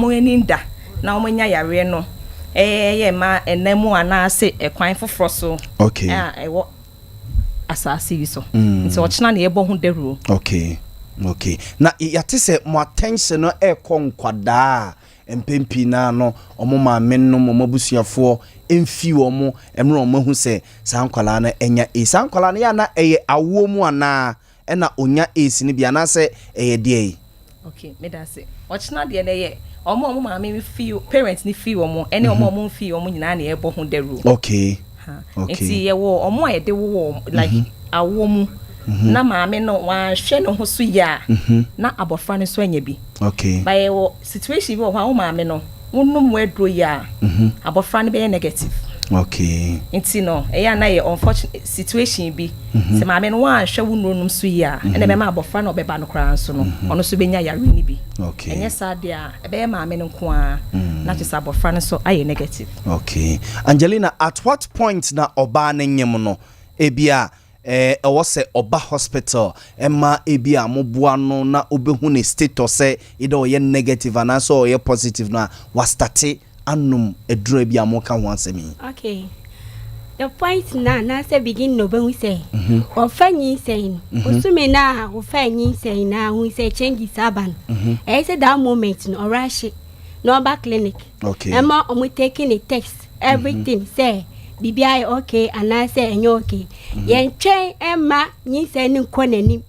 Wɔn ani nda na wɔanya yareɛ no ɛyɛ ma ɛnam mu anaasɛ ɛkwan foforɔ so a ɛwɔ asase yi so. Nti ɔkyena na yɛbɔ ho dawuro. Okay, na yɛate sɛ mo attention no ɛrekɔ nkwadaa a mpɛn pii naa no ɔmo maame nom, ɔmo abusuafoɔ mfi wɔn mmerɛ ɔmo ahu sɛ saa nkwadaa no anya AIDS. Saa nkwadaa no yɛ ana ɛyɛ awoɔ mu anaa ɛna onya AIDS no bi anaasɛ ɛyɛ deɛ yi? Okay, meda ase. Ɔkyena deɛ no, ɛyɛ ɔmo a ɔmo maame fi, parent ni fi wɔn, ɛne ɔmo a ɔmo mfi wɔn nyinaa na yɛbɔ ho dawuro. Nti yɛwɔ ɔmo a yɛde wowɔ, like awoɔ mu na maame no wanhwɛ ne ho so yie a, na abɔfra no nso anya bi. Ba yɛwɔ situation bi wɔ hɔ a wo maame no wonom aduro yi a, abɔfra no bɛyɛ negative. Nti no ɛyɛ ana yɛ unfortunate situation bi sɛ maame no wanhwɛ wo nnuro nom so yie a, ɛna ɛbɛma abɔfra no ɔbɛba no koraa nso no, ɔno nso bɛnya yare no bi. Ɛnyɛ saa deɛ a, ɛbɛyɛ maame no nko ara na kyerɛ sɛ abɔfra no nso ayɛ negative. Okay, Angelina, at what point na ɔbaa no nyim no ebi a ɛwɔ sɛ ɔba hospital ɛma ebi a moboa no na obɛhu ne status sɛ either ɔyɛ negative anaasɛ ɔyɛ positive no a wastart anom aduro bi a moka ho asɛm yi? Okay, the point na anaasɛ begin na obehu sɛ ɔfa nyinsɛn no, osumi na ɔfa nyinsɛn na ahu sɛ changes aba no, ɛyɛ sɛ that moment no ɔrahye na ɔba clinic ɛma ɔmo taking the test, everything, sɛ biribi ayɛ okay anaasɛ ɛnyɛ okay. Yɛntwɛn ɛma nyinsɛn no nkɔ n'anim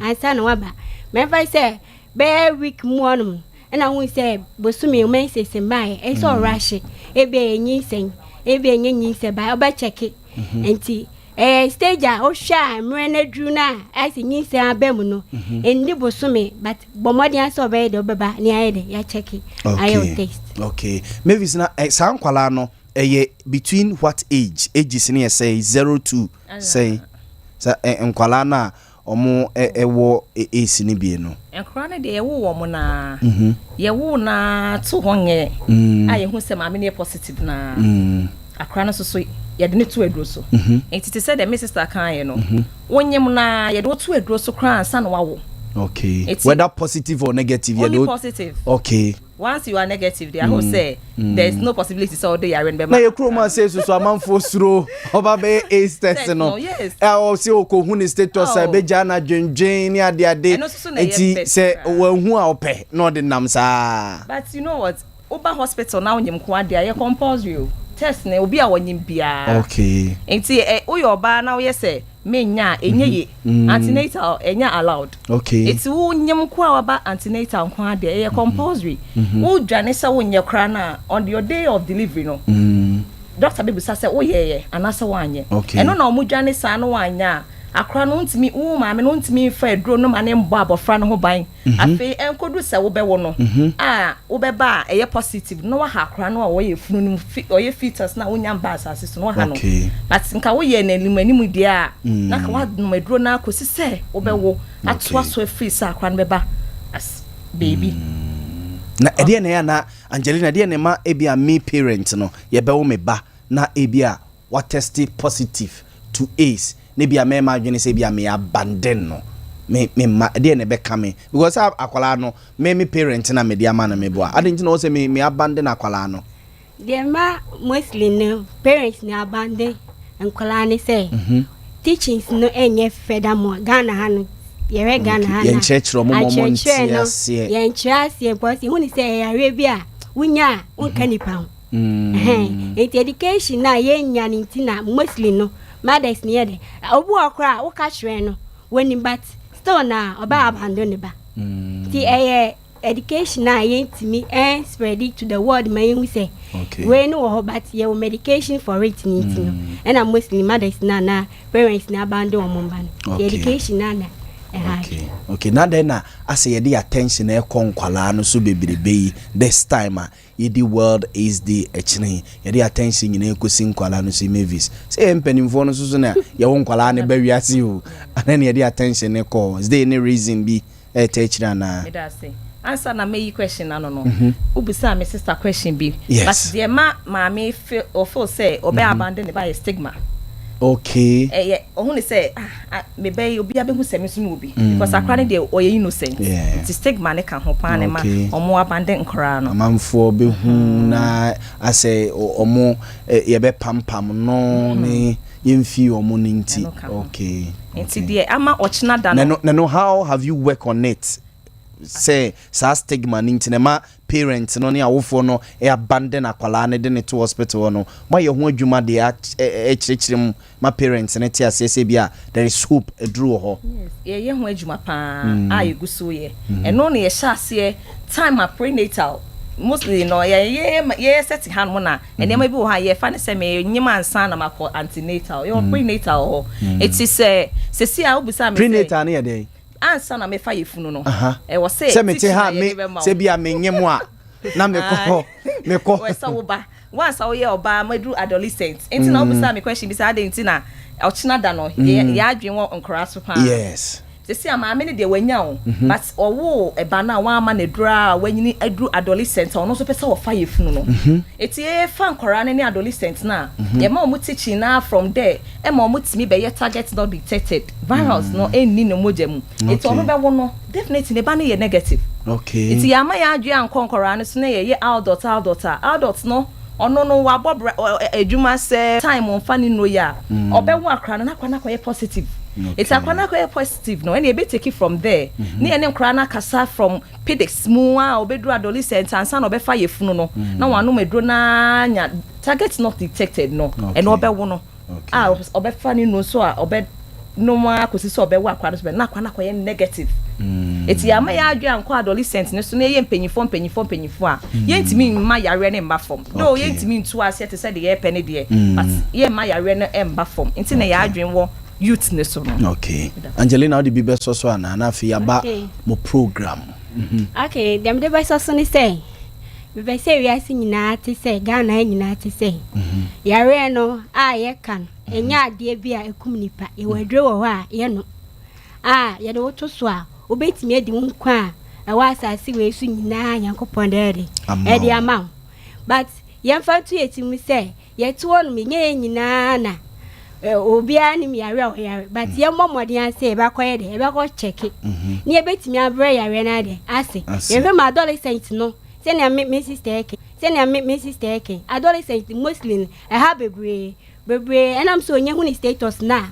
ansa na waba. Mɛfa sɛ bɛyɛ week mu hɔnom ɛna hu sɛ bosome menses mbaeɛ, ɛsɛ ɔrahye, ebi ɛyɛ nyinsɛn, ebi ɛnyɛ nyinsɛn ba, ɔbɛkyɛke. Nti ɛyɛ stage a wohwɛ a mmerɛ no aduru no a ayɛ sɛ nyinsɛn aba mu no, ɛnni bosome, but bɔ mmɔden sɛ ɔbɛyɛ deɛ ɔbɛba ne ayɛ de yɛakyɛke ayɛ wo test. Okay, Mavis, na saa nkwalaa no ɛyɛ between what age? Ages ne yɛ sɛ 0 to sɛ sɛ nkwalaa no a ɔmo ɛwɔ AIDS no bie no? Nkora no deɛ, yɛwo wɔ mo naa, yɛwo naa to hɔ nyɛ a yɛhu sɛ maame no yɛ positive naa, akora no nso so yɛde ne to aduro so. Nti te sɛ deɛ me sister kan yɛ no, wonyim naa, yɛde wo to aduro so koraa ansa na wawo. Whether positive or negative, only positive. Once you are negative, they are mm. say there is no possibility sɛ ɔde yare no bɛma. Na yɛ kurom ase soso, amanfoɔ suro ɔba bɛyɛ AIDS test no. Ɛ ɔsi okohu ne status a, ɛbɛgya na dwendwen ne adeade. Nti sɛ wɔnhu a, ɔpɛ na ɔde nam saa. But you know what, woba hospital na wonyim ko adeɛ a, yɛ compulsory o, test na obi a wɔnyim biara. Nti ɛ woyɛ ɔbaa na woyɛ sɛ menya a, ɛnyɛ ye, antenatal ɛnyɛ allowed. Eti wo nyim ko a waba antenatal nko adeɛ, ɛyɛ compulsory. Wo dwane sɛ wonyɛ koraa na on your day of delivery no, doctor bɛbisa sɛ woyɛyɛ anaasɛ woanyɛ. Ɛno na ɔmo dwane saa no, woanyɛ a, akora no ntumi, wo maame no ntumi nfa aduro no ma ne mbɔ abɔfra no ho ban. Afei ɛnkodu sɛ wobɛwo no a, wobɛba a ɛyɛ positive na waha akora no a wɔyɛ funu no, ɔyɛ fetus na wonya mba asase so na waha no. But nka woyɛ n'anim anim deɛ a, na ka wanom aduro no akɔsi sɛ wobɛwo atoa so afiri sɛ akora no bɛba as baby. Na ɛdeɛ na ɛyɛ na Angelina, ɛdeɛ na ɛma ebi a me parent no yɛbɛwo me ba na ebi a watest positive to AIDS ne bi a mɛma adwene sɛ bi a me abandon no, me ma ɛdeɛ na ɛbɛka me? Because sɛ akwadaa no me parent na me de ama no, me boa adi nti na ɔsɛ me abandon akwadaa no. Deɛ ma mostly no parents na abandon nkwadaa ne sɛ teachings no ɛnyɛ furthermore. Ghana ha no, yɛhwɛ Ghana ha na yɛnkyerɛkyerɛ ɔmo ma ɔmo nte akyerɛkyerɛ no aseɛ. Yɛnkyerɛ aseɛ because ihu ni sɛ ɛyɛ bi a wonya a wonka nipa ho. Nti education na yɛnya no nti na mostly no mothers ni yɛ de obi wɔ koraa a woka kyerɛ no wɔnim, but still na ɔbɛ abandon ne ba. Nti ɛyɛ education a yɛntumi ɛn spread it to the world ma yɛhu sɛ wei no wɔ hɔ, but yɛwɔ medication for it ne nti no ɛna mostly mothers na parents na abandon wɔn mba no. Nti education na ɛha. Okay, na then na asɛ yɛde attention ɛkɔ nkwalaa no so bebrebe yi this time a yɛdi World AIDS Day ɛkyene, yɛde attention nyinaa kɔsi nkwalaa no so yi, Mavis, sɛ yɛ mpanimfoɔ no so na yɛwɔ nkwalaa no ba wiase o, ana ne yɛde attention ne kɔ? Is there any reason bi ɛɛtɛ akyire anaa? Meda ase. Ansa na meyi question ano no, wobisa me sister question bi. Yes. But deɛ ma maame feel, ɔfeel sɛ ɔbɛ abandon ne ba yɛ stigma. Okay. Ɛyɛ ɔhu ne sɛ, ah ah, me bɛ yi obiara bɛhu sɛ me nso mewɔ bi because akora no deɛ ɔyɛ innocent. Nti stigma ne ka ho paa na ɛma ɔmo abandon nkoraa no. Amanfoɔ bɛhu na asɛ ɔmo yɛbɛpampam no ne yɛmfii ɔmo no nti. Ɛno ka ho. Okay. Nti deɛ ama ɔkyena da Na no. no na no how have you work on it sɛ saa stigma no nti na ɛma parents no ne awofoɔ no abandon akwalaa no de ne to hospital hɔ no? Moayɛ ho adwuma de akyerɛkyerɛ mu ma parents no te aseɛ sɛ bi a there is hope, aduru wɔ hɔ? Yes, yɛyɛ ho adwuma paa a yɛgu so yɛ. Ɛno na yɛhyɛ aseɛ time a prenatal mostly no yɛyɛ yɛyɛ sɛte ha nom na nneɛma bi wɔ hɔ a yɛfa ne sɛ menyim ansa na makɔ antenatal. Yɛwɔ prenatal hɔ. Eti sɛ sɛsi a wobisa me sɛ Prenatal no yɛ dɛn? Ansa na mefa yɛfunu no, ɛwɔ sɛ Sɛ mete teaching ha a me yɛde bɛma wo. Sɛ bi a menyem a na mekɔ mekɔ Wɔ sɛ woba once a woyɛ ɔbaa maduru adolescent nti na wobisa me question bisa ade nti na ɔkyena da no yɛ adwene wɔ nkoraa so paa. Sisi a maame no deɛ wanya o, but ɔwo ɛba no a wama no aduru a wanyini aduru adolescent a ɔno nso pɛ sɛ ɔfa yɛ funu no. Eti yɛfa nkɔraa no ne adolescent no a yɛma ɔmo teaching na from there ɛma ɔmo tumi bɛyɛ target not detected, virus no ɛnni ne mogya mu. Eti ɔno bɛwo no, definitely ne ba no yɛ negative. Nti yɛama yɛn adwene ankɔ nkɔraa no so na yɛyɛ adult a adult no ɔno no wabɔ bra adwuma sɛ time ɔmfa ne nnuro yi a ɔbɛwo akora no na akora no akɔyɛ positive. Eti akora no akɔyɛ positive no, ɛna ebe take it from there ne yɛne nkora no akasa from paedics mu a ɔbɛduru adolescent ansa na ɔbɛfa yɛ funu no na wanom aduro naa nya target not detected no. Ɛna ɔbɛwo no a ɔbɛfa ne nnuro nso a ɔbɛ nom a kòsi sɛ ɔbɛwo akora no so bɛ na akora no akɔyɛ negative. Eti ama yɛ adwene ankɔ adolescent ne so na yɛ mpanyinfoɔ mpanyinfoɔ mpanyinfoɔ a yɛntumi mma yareɛ ne mma fam though. Yɛntumi ntu aseɛ te sɛ deɛ yɛpɛ ne deɛ, but yɛmma yareɛ no mma fam nti na yɛ adwene wɔ youth ne so no. Okay, Angelina, wode bi bɛsɔ so anaa na afei yɛaba mo program? Okay, deɛ mede bɛsɔ so ne sɛ mepɛ sɛ wiase nyinaa te sɛ Ghana nyinaa te sɛ yareɛ no a yɛka no ɛnyɛ adeɛ bi a ɛkum nipa. Yɛwɔ aduro wɔ hɔ a yɛno a yɛde woto so a wobɛtumi adi wo nkwa a ɛwɔ asase wei so nyinaa Nyankopɔn de ɛde Ama ɛde wo. Ama wo, but yɛmfa nto yɛ ti mu sɛ yɛte hɔ nom nyɛ yɛn nyinaa na obiara nim yare a ɔyare, but yɛmmɔ mmɔden ase yɛbɛkɔyɛ de yɛbɛkɔ kyɛke ne yɛbɛtumi abrɛ yareɛ no ade ase. Ase. Yɛhwɛ ma adolescent no sɛnea me sister ɛkɛ, sɛnea me sister ɛkɛ, adolescent mostly no ɛha bebree bebree ɛnam sɛ onye hu ne status na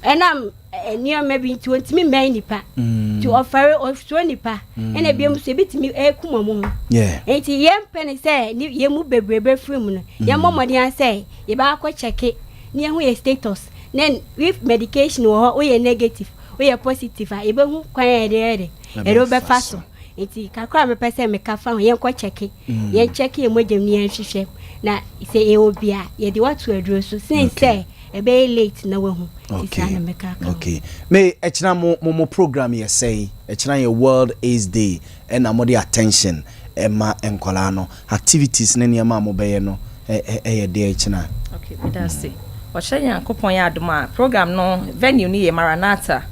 ɛnam nneɛma bi nti ontumi mmɛn nipa nti ɔfɛre ɔsuro nipa, ɛna ebiom nso ebi tumi ɛkum ɔmo ho. Nti yɛn mpɛ ne sɛ ne yɛn mu bebree bɛfiri mu no, yɛn mmɔ mmɔden sɛ yɛbɛakɔ kyɛke ne yɛn ho yɛ status na if medication wɔ hɔ, woyɛ negative, woyɛ positive a, yɛbɛhu kwan a yɛde wobɛfa so. Nti kakra a mepɛ sɛ meka fa ho, yɛnkɔ kyɛke, yɛn kyɛke yɛn mogya mu ne yɛn hwehwɛ na sɛ yɛwɔ bi a yɛde wato aduro so sen sɛ ɛbɛyɛ late na wahu. Nti saa na mɛka aka ho. Okay, me ɛkyena mo program yɛ sɛn? Ɛkyena yɛ World AIDS Day ɛna mo de attention ɛma nkɔlaa no, activities ne nneɛma a mobɛyɛ no ɛyɛ deɛ ɛkyena? Okay, meda ase. Ɔhyɛ Nyankopɔn yɛ adom a, program no venue no yɛ Maranatha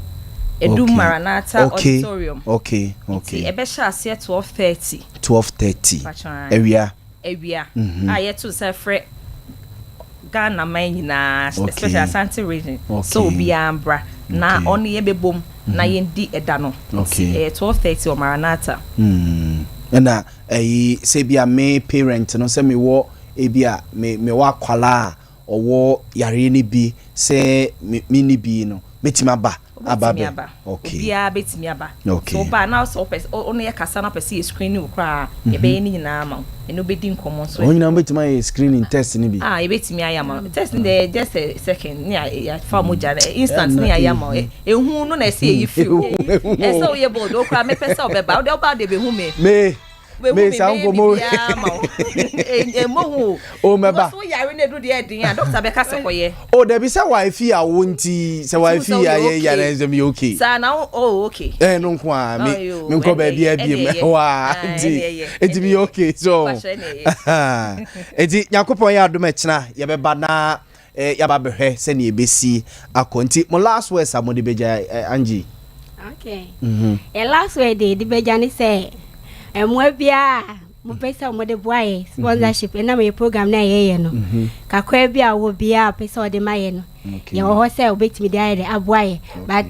Edum, Maranatha Auditorium. Nti ɛbɛhyɛ aseɛ 12:30. 12:30? Patron. Awia? Awia a yɛto nsa frɛ Ghana man nyinaa, especially Asante Region, sɛ obiara mbra na ɔne yɛ bɛbom na yɛndi ɛda no. Nti ɛyɛ 12:30 wɔ Maranatha. Ɛna ɛyi sɛ bi a me parent no sɛ mewɔ ebi a me mewɔ akwalaa a ɔwɔ yareɛ no bi sɛ me ni bi no, mɛtumi aba Wobɛtumi bɛ aba. Obiara bɛtumi aba. So woba na sɛ wopɛ ɔno yɛ kasa na wopɛ sɛ yɛ screen wo koraa, yɛbɛyɛ ne nyinaa ma wo, ɛno wobɛdi nkɔmmɔ nso. Wɔn nyinaa wobɛtumi ayɛ screening test no bi? Ah, yɛbɛtumi ayɛ ama wo. Test no deɛ, just a second ne yɛafa mogya no instant ne yɛayɛ ama wo. Ehu no na ɛsɛ yɛyi firi wo. Ɛsɛ woyɛ bold. Wo koraa mepɛ sɛ wobɛba. Wode woba wode bɛhu me. Me wobɛhu me me saa mɛyɛ nkɔmmɔ biribiara ma wo. Ɛmmɔ hu o. O, mɛba. Because woyare no ɛduru deɛ ɛden a, doctor bɛka sɛ kɔyɛ. O dabi, sɛ waefi awo nti sɛ waefi Nti wo sɛ ayɛ woyɛ yɛ okay. na sɛ meyɛ okay. Saa na wo, oh, okay. Ɛɛ, no nko a me Ayo, menkɔ ɛne baabi ɛyɛ, abiem ɛne ɛyɛ. waa. Ah, Nti ɛne ɛyɛ, nti ɛne meyɛ ɛyɛ. okay so Pahyɛ, ɛne ɛyɛ. Nti Nyankopɔn yɛ adom, ɛkyena yɛbɛba na yɛaba bɛhwɛ sɛnea ɛbɛsi akɔ. Nti mo last words a mode bɛgya, Angie? Okay. Yɛ last word de de bɛgya ne sɛ mmoa biara. mopɛ sɛ mode boa yɛ sponsorship ɛnam yɛ program no a yɛyɛ no, kakra bi a wɔ biara a pɛ sɛ ɔde ma yɛ no, yɛwɔ hɔ sɛ wobɛtumi de ayɛ de aboa yɛ, but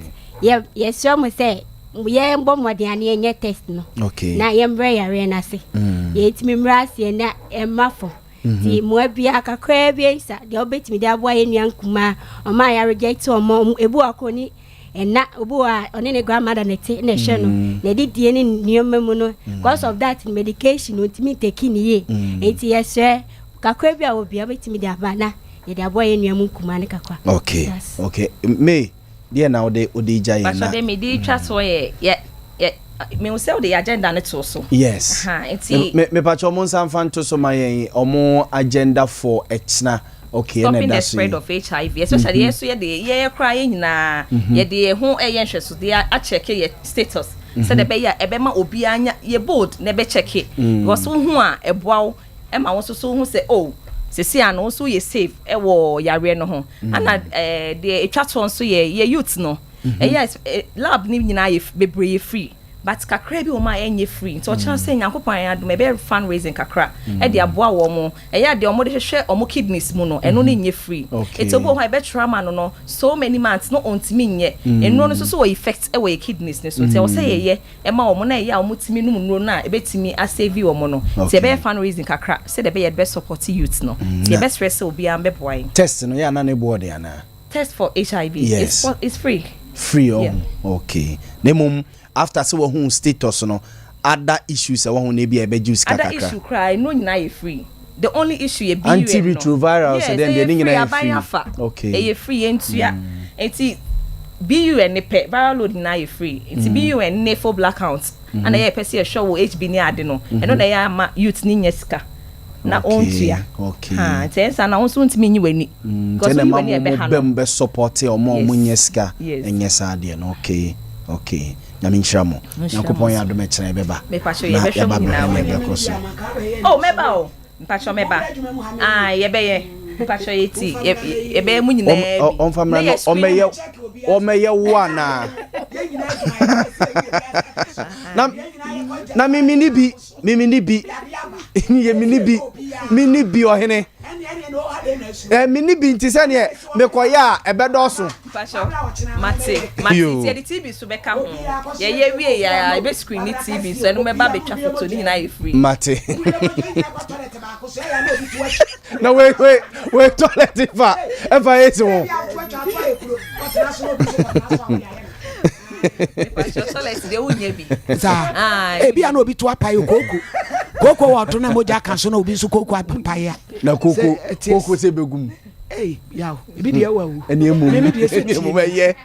yɛsrɛ mo sɛ yɛmbɔ mmɔden a ne yɛnyɛ test no na yɛmbrɛ yareɛ no ase. Yɛntumi mmerɛ aseɛ na ɛmma fam. Nti mmoa biara, kakraa bi nsa deɛ wobɛtumi de aboa yɛ nua nkumaa ɔma a yɛareject ɔmo. Ebi wɔ koro ne ɛna, obi wɔ a ɔne ne grandmother ne te na ɛhwɛ no na ɛdidie ne nneɛma mu no. Because of that, medication no ntumi ntake ne yie. Nti yɛsrɛ, kakra bi a wɔ bia wobɛtumi de aba na yɛde aboa yɛ nua mu nkumaa ne kakra. Yes. Okay, May, deɛ na wode gya yɛn na Pastor, de me di twa soɔ yɛ mehu sɛ wode yɛ agenda ne to so. Yes. Aha, nti mepakyɛ ɔmo nsa mfa nto so ma yɛn, ɔmo agenda for ɛkyena. Okay, ɛna stopping the ɛda so spread yi. of HIV, especially yɛn so yɛde yɛyɛ koraa, yɛn nyinaa yɛde yɛn ho ɛyɛ nhwɛsodeɛ akyɛke yɛ status sɛdeɛ ɛbɛyɛ a ɛbɛma obiara nya yɛ bold na ɛbɛkyɛke, because wohu a, ɛboa wo ɛma wo nso so wohu sɛ, oh, sisi ano wo nso yɛ safe ɛwɔ yareɛ no ho. Ana deɛ etwa toɔ nso yɛ youth no, ɛyɛ lab ne nyinaa yɛ bebree yɛ free, but kakra bi wɔ mu a ɛnyɛ free. Nti ɔkyerɛ sɛ Nyankopɔn ayɛ adom, ɛbɛyɛ fundraising kakra ɛde aboa wɔn mo. Ɛyɛ adeɛ ɔmo de hwehwɛ ɔmo kidneys mu no, ɛno ne nyɛ free. Nti obi wɔ hɔ a ɛbɛtwerɛ ama no so many months no, ɔntumi nyɛ. Nnuro no nso so wɔ effect ɛwɔ yɛ kidneys ne so, nti ɛwɔ sɛ yɛyɛ ɛma wɔn na ɛyɛ a wɔn tumi nom nnuro no a ɛbɛtumi asave wɔn no. Nti ɛbɛyɛ fundraising kakra sɛdeɛ ɛbɛyɛ ɛbɛ support youth no. Nti yɛbɛsrɛ sɛ obiara mbɛboa yɛn. Test no yɛ ana ne boɔ de anaa? Test for HIV? Yes. It's free. Free ɔho? Yeah. Okay, na mmom after sɛ wahu status no, other issues a wahu no bi a ɛbɛgye wo sika Other kakra? issue koraa no nyinaa yɛ free. The only issue yɛ BUN no. Antiretroviral, Yes, so then ɛyɛ deɛ ne free, nyinaa yɛ aban free. afa. Ɛyɛ free, yɛntua. Nti BUN ne pɛ, viral load nyinaa yɛ free. Nti BUN ne full blood count ana yɛ pɛ sɛ yɛhwɛ wɔ HB ne ade no, ɛno na ɛyɛ ama youth ne nya sika na ɔntua. Ha, nti ɛnsa na wo nso ntumi nyi w'ani. Because Nti na woyi ma w'ani a, mo ɛbɛha mo no. bɛm bɛ support ɔmo a ɔmo nyɛ sika. Ɛnyɛ saa deɛ no. Okay, Nyame nhyira mo. Nhyira Nyankopɔn mo yɛ adom, ɛkyerɛ yɛbɛba Mepakyɛ, na yɛbɛhwɛ yɛba mo nyinaa bɛhwɛ wɔ ne ɛbɛkɔ so. Oh, mɛba o, mpakyɛ mɛba. Ah, yɛbɛyɛ, mpakyɛ yɛti yɛbɛyɛ mu nyinaa bi. Ɔmfa mmra Na no yɛ screen. Ɔmɛyɛ wo anaa na mimi ni bi yɛ mi ni bi ɔhene ɛ mi ni bi, nti sɛneɛ mekɔyɛ a ɛbɛdɔɔso. Mpakyɛ, mate. Yo. Nti yɛde TB so bɛka ho. Yɛyɛ wie yɛ a, yɛbɛ screen ne TB so, ɛno mɛba bɛtwa photo ne nyinaa yɛ free. Mate. Na wei toilet fa ɛfa yɛ si ho. Mpakyɛ, toilet deɛ wonya bi. Saa. Ah, Ebi a na obi to apae kooko kooko wɔ ɔto na mogya ka so na obi nso kooko apae a. Na koko Sɛ, ɛte- koko sɛ bɛgum. Ei, yaw, ebi deɛ wɔ awu. Ɛne emu Meme deɛ sɛ ɛne emu tie.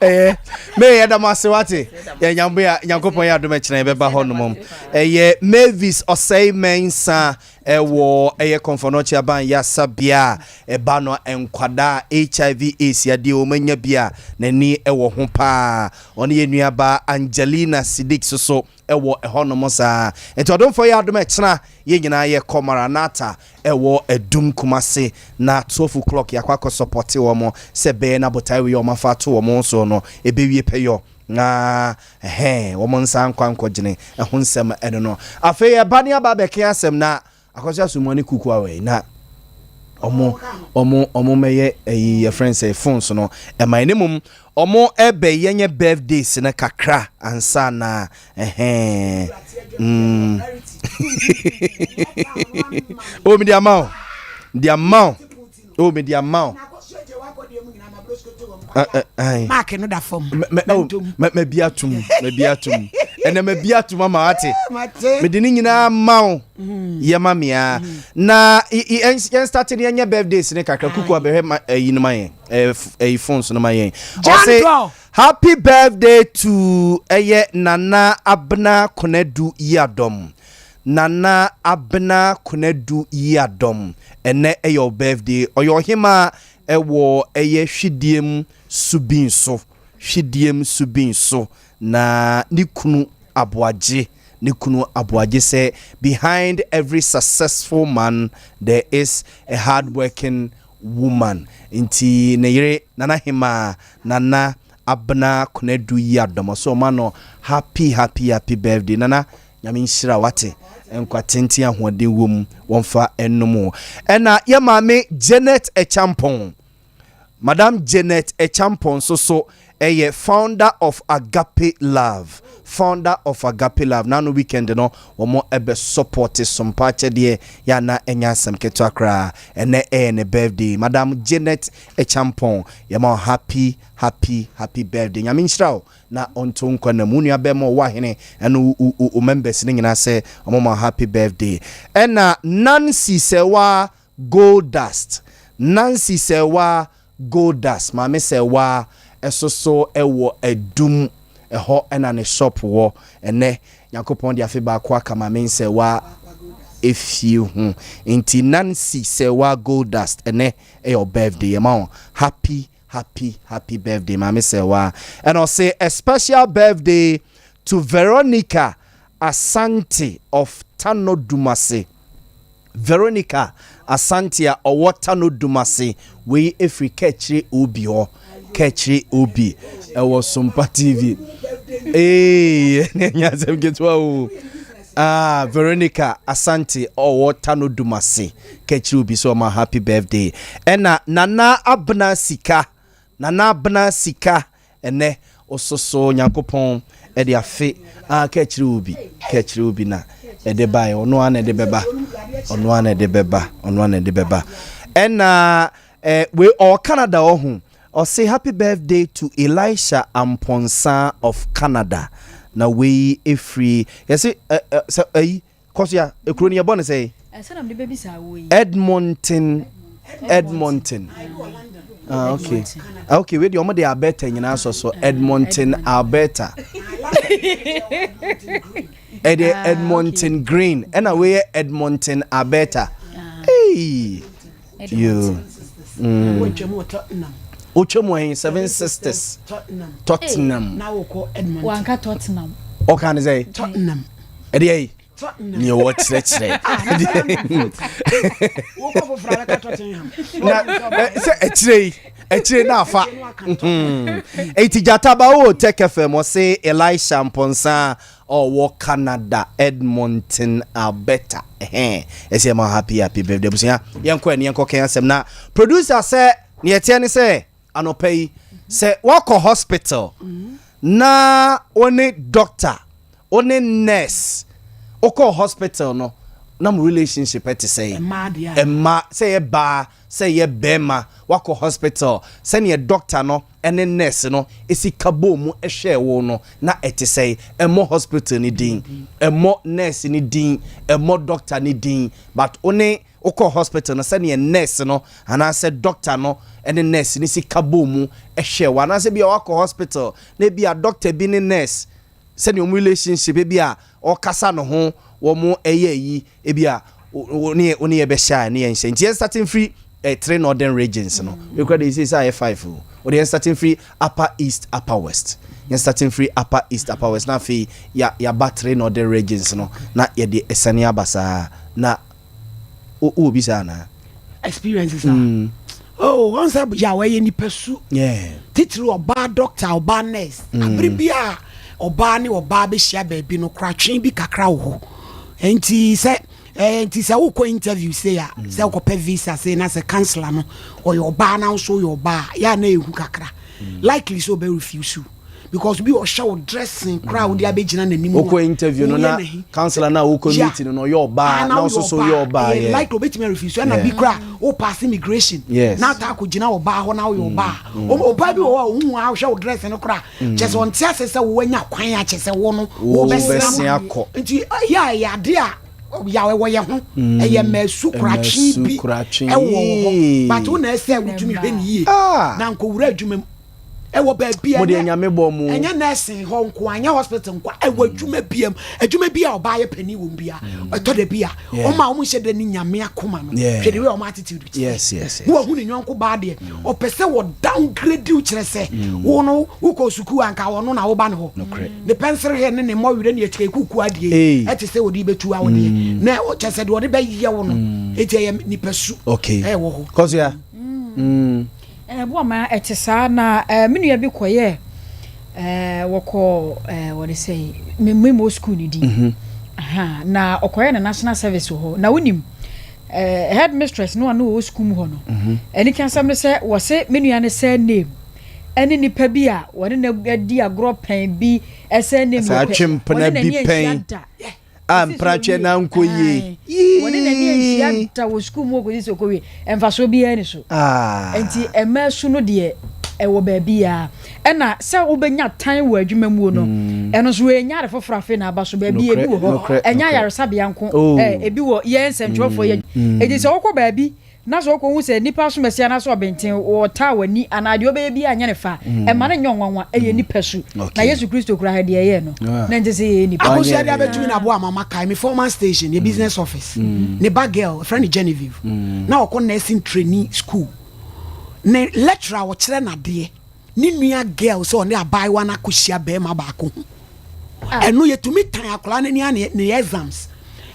Ɛyɛ me yɛda mo ase wate. Yɛ Nyambo a Nyankopɔn yɛ adom, ɛkyerɛ yɛbɛba hɔ nom. Ɛyɛ Mavis Ɔsɛe Mɛnsa ɛwɔ ɛyɛ Komfo Anokye Aban Yasabea a ɛba no nkwadaa HIV AIDS adeɛ wɔn anya bi a n'ani ɛwɔ ho paa. Ɔne yɛ nuaba Angelina Sidik soso ɛwɔ ɛhɔ nom saa. Nti ɔdomfoɔ yɛ adom, ɛkyena yɛn nyinaa yɛkɔ Maranata ɛwɔ Adum Kumase na 12 o'clock yɛakɔ akɔ support wɔn sɛ bɛyɛ na botae wei a wɔn afa ato wɔn so no ɛbɛwie pɛyɔ na ɛhɛn wɔn nsa nkɔ ankɔgyene ɛho nsɛm ɛno no. Afei ɛba ne aba abɛka asɛm na akɔso asomua ne kuku awɔ yi na ɔmo mɛyɛ ɛyi yɛfrɛ sɛ phones no ɛma ɛne mom ɔmo ɛbɛ yɛnyɛ birthdays no kakra ansa na ɛhɛn. O, mi di ama o, di ama o, o mi di ama o. Maaki no da fam. Mɛ bi atum, mɛ bi atum, ɛnɛ mɛ bi atum ama ate. Mɛ di ne nyinaa ma o, yɛ ma mia na yɛn start ne yɛnyɛ birthdays ne kakra. Kuku abɛhwɛ ma ɛyi no ma yɛn, ɛyi phones no ma yɛn. Ɔse happy birthday to ɛyɛ Nana Abena Konadu Yiadɔm. Nana Abena Konadu Yiadɔm, ɛnɛ ɛyɛ ɔ birthday. Ɔyɛ ɔhema ɛwɔ ɛyɛ Hwidiem Subin so, Hwidiem Subin so, na ne kunu Aboagye, ne kunu Aboagye sɛ behind every successful man there is a hardworking woman. Nti ne yere Nana Hema Nana Abena Konadu Yi Adɔmɔ so ɔma no happy, happy, happy birthday. Nana, Nyame nhyira wate. Nkwa tenten ahoɔden wɔ mu wɔmfa nnom wo. Ɛna yɛ maame Janet Acheampong, Madam Janet Acheampong nso so ɛyɛ founder of Agape Love, founder of Agape Love. N'ano weekend no wɔn ɛbɛ support sompa akyɛdeɛ yɛ ana ɛnyɛ asɛm ketewa koraa. Ɛnɛ ɛyɛ ne birthday. Madam Janet Acheampong, yɛma wo happy, happy, happy birthday. Nyame nhyira wo na ɔnto nkwa na mu. Nua bɛrima ɔwɔ ahene ɛne wo members ne nyinaa sɛ ɔmo ma happy birthday. Ɛna Nancy Sɛwa Gold Dust, Nancy Sɛwa Gold Dust, maame Sɛwa ɛso so ɛwɔ Adum ɛhɔ ɛna ne shop wɔ. Ɛnɛ Nyankopɔn de afe baako aka maame Nsɛwa efie ho, nti Nancy Sɛwa Gold Dust, ɛnɛ ɛyɛ ɔ birthday. Yɛma wo happy, happy, happy birthday, maame Sɛwa. Ɛna ɔsɛ a special birthday to Veronica Asante of Tano Dumase. Veronica Asante a ɔwɔ Tano Dumase, wei efiri Kɛkyire Obi hɔ. Kɛkyire Obi ɛwɔ Sompa TV. Ee, ɛne ɛnyɛ asɛm ketewa o. Ah, Veronica Asante ɔwɔ Tano Dumase, Kɛkyire Obi, so ɔma happy birthday. Ɛna Nana Abena Sika, Nana Abena Sika, ɛnɛ ɔsoso Nyankopɔn ɛde afe a kɛkyerɛ obi, kɛkyerɛ obi na ɛde baeɛ. Ɔno ara na ɛde bɛba, ɔno ara na ɛde bɛba, ɔno ara na ɛde bɛba. Ɛna wei ɔwɔ Canada ɔho, ɔse happy birthday to Elisha Amponsa of Canada. Na wei efiri yɛse ɛ ɛ sɛ ɛyi kɔso ekuro ni yɛbɔ ne sɛ Ɛsɛ na mede bɛbisa wo yi. Edmonton, Edmonton. Ah, okay, ah, okay. Wei deɛ ɔmo de Alberta nyinaa sɔ so, Edmonton, Alberta. Ɛdeɛ Edmonton Green, ɛna wei yɛ Edmonton, Alberta. Hey, you wotwa mu ahin Seven Sisters, Tottenham. Wanka Tottenham. Ɔka ne sɛ Tottenham. Ɛdeɛ yi neɛ wɔkyerɛkyerɛ na sɛ akyire yi, akyire na afa enti gyataba wo Tech FM. Ɔse Elisha Mponsa ɔwɔ Canada, Edmonton, Alberta, ɛhɛn ɛsɛ ma happy, happy birthday. Abusua, yɛnkɔ ɛne yɛnkɔ kɛn asɛm na producer sɛ neɛ ɛteɛ ne sɛ anɔpa yi sɛ wakɔ hospital na wo ne doctor, wo ne nurse wokɔ hospital no na mo relationship ɛte sɛ ɛma sɛ yɛ baa sɛ yɛ bɛrima wakɔ hospital, sɛneɛ doctor no ɛne nurse no esi ka bɔ mu ɛhwɛ wo no na ɛte sɛ. Ɛmmɔ hospital ne din, ɛmmɔ nurse ne din, ɛmmɔ doctor ne din, but wo ne wokɔ hospital no, sɛneɛ nurse no anaasɛ doctor no ɛne nurse ne si ka bɔ mu ɛhwɛ wo, anaasɛ bi a wakɔ hospital na ebi a doctor bi ne nurse, sɛdeɛ wɔn relationship ebi a ɔkasa ne ho wɔn ɛyɛ yi, ebi a wo ne wo ne yɛ bɛhyɛ a ne yɛ nhyɛ. Nti yɛn starting firi three northern regions no ekura de sɛ ayɛ five o. Wɔde yɛn starting firi Upper East, Upper West. Yɛn starting firi Upper East, Upper West, na afei ya yaba three northern regions no na yɛde ɛsɛne aba saa. Na o wo bi saa na Experiences a oh, wɔn sɛ yà wɔyɛ nipa su titiri ɔbaa doctor, ɔbaa nurse. Abiri bi a ɔbaa ne ɔbaa bɛhyia baabi no, koratwe bi kakra wɔ hɔ. Nti sɛ nti sɛ wokɔ interview sei a, sɛ wokɔpɛ visa sei na sɛ counselor no ɔyɛ ɔbaa na nso ɔyɛ ɔbaa yɛ a, na ehu kakra likely sɛ ɔbɛ refuse you because bi ɔhyɛ wo dressing koraa wode abɛgyina n'anim. Wokɔ interview no na counselor na wokɔ meeting no ɔyɛ ɔbaa na nso so ɔyɛ ɔbaa yɛ likely obɛtumi refuse. Ɛna bi koraa wo pass immigration na ata akɔgyina ɔbaa hɔ na woyɛ ɔbaa. Ɔbaa bi wɔ hɔ a ohun a ɔhwɛ wo dress no koraa kyɛ sɛ ɔnte ase sɛ wowanya kwan a kyɛ sɛ wo no wobɛsene akɔ. Nti yɛ a ɛyɛ ade a yaw ɛwɔ yɛ ho, ɛyɛ mɛsu koratwe bi ɛwɔ hɔ, but wo na ɛsɛ wotumi hwɛ ne yie na nkɔwura adwuma mu ɛwɔ baabi a mo deɛ Nyame bɔ mu. Ɛnyɛ nursing hɔ nko, anyɛ hospital nko, ɛwɔ adwuma bia mu, adwuma bi a ɔbaa yɛ panin wɔ mu bia, ɛtɔ da bi a ɔmo a ɔmo nhyɛ dɛ ne Nyame akoma no, hwɛ de wei ɔmo attitude kyerɛ ne wahu ne nyɔnko baa deɛ ɔpɛ sɛ wɔ downgrade wo, kyerɛ sɛ wo no wokɔ sukuu anka ɔno na woba ne hɔ, ne pencil hair ne ne mmɔwerɛ ne akyika ekuku adeɛ yi ɛte sɛ wɔde bɛtu awodeɛ na kyerɛ sɛ deɛ ɔde bɛyɛ wo no. Eti ɛyɛ nipa su ɛwɔ hɔ. Kɔsia. Ɛboa ma ɛte saa na me nua bi kɔyɛ wɔkɔ wɔde sɛ mmemmɔ sukuu ne din. Aha, na ɔkɔyɛ ne national service wɔ hɔ. Na wonim, head mistress no a na ɔwɔ sukuu mu hɔ no, ɛne ka asɛm no sɛ wɔse me nua no sɛ name ɛne nipa bi a wɔne no adi agorɔ pɛn bi ɛsɛ name Saa wɔ pɛ. twempena Wɔne bi n'ani anhyia pɛn. da. A Ɔsi sɛ mpratwe owie. na nkɔ yie. Ae. Wɔne n'ani anhyia da wɔ sukuu mu kɔsi sɛ ɔkɔwie. Mfasoɔ biara ni so. Ah. Nti mmaa su no deɛ, ɛwɔ baabi a ɛna sɛ wobɛnya tan wɔ adwuma mu no, ɛno nso ɛnya ade foforɔ afei na aba so baabi. Ebi wɔ hɔ, ɛnyɛ ayaresabea nko. Ebi wɔ yɛn nsɛntwerɛfoɔ yɛ. Eti sɛ wokɔ baabi na sɛ wokɔhu sɛ nipa asomasi anaasɛ ɔbɛnten wɔtaa w'ani anaa deɛ ɔbɛyɛ bi anyɛ ne fa, ɛma no nyɛ ɔnwanwa. Ɛyɛ nipa su na Yesu Kristo kura ha deɛ ɛyɛ no na nte sɛ yɛyɛ nipa. Akosua de abɛtumi na aboa mama kae me former station, yɛ business office, ne ba girl friend ne Genevieve na ɔkɔ nursing trainee school. Ne lecturer a ɔkyerɛ n'adeɛ ne nua girl sɛ ɔne abaayewa no akɔhyia bɛrima baako ho. Ɛno yɛtumi tan akwaraa no ani a ne exams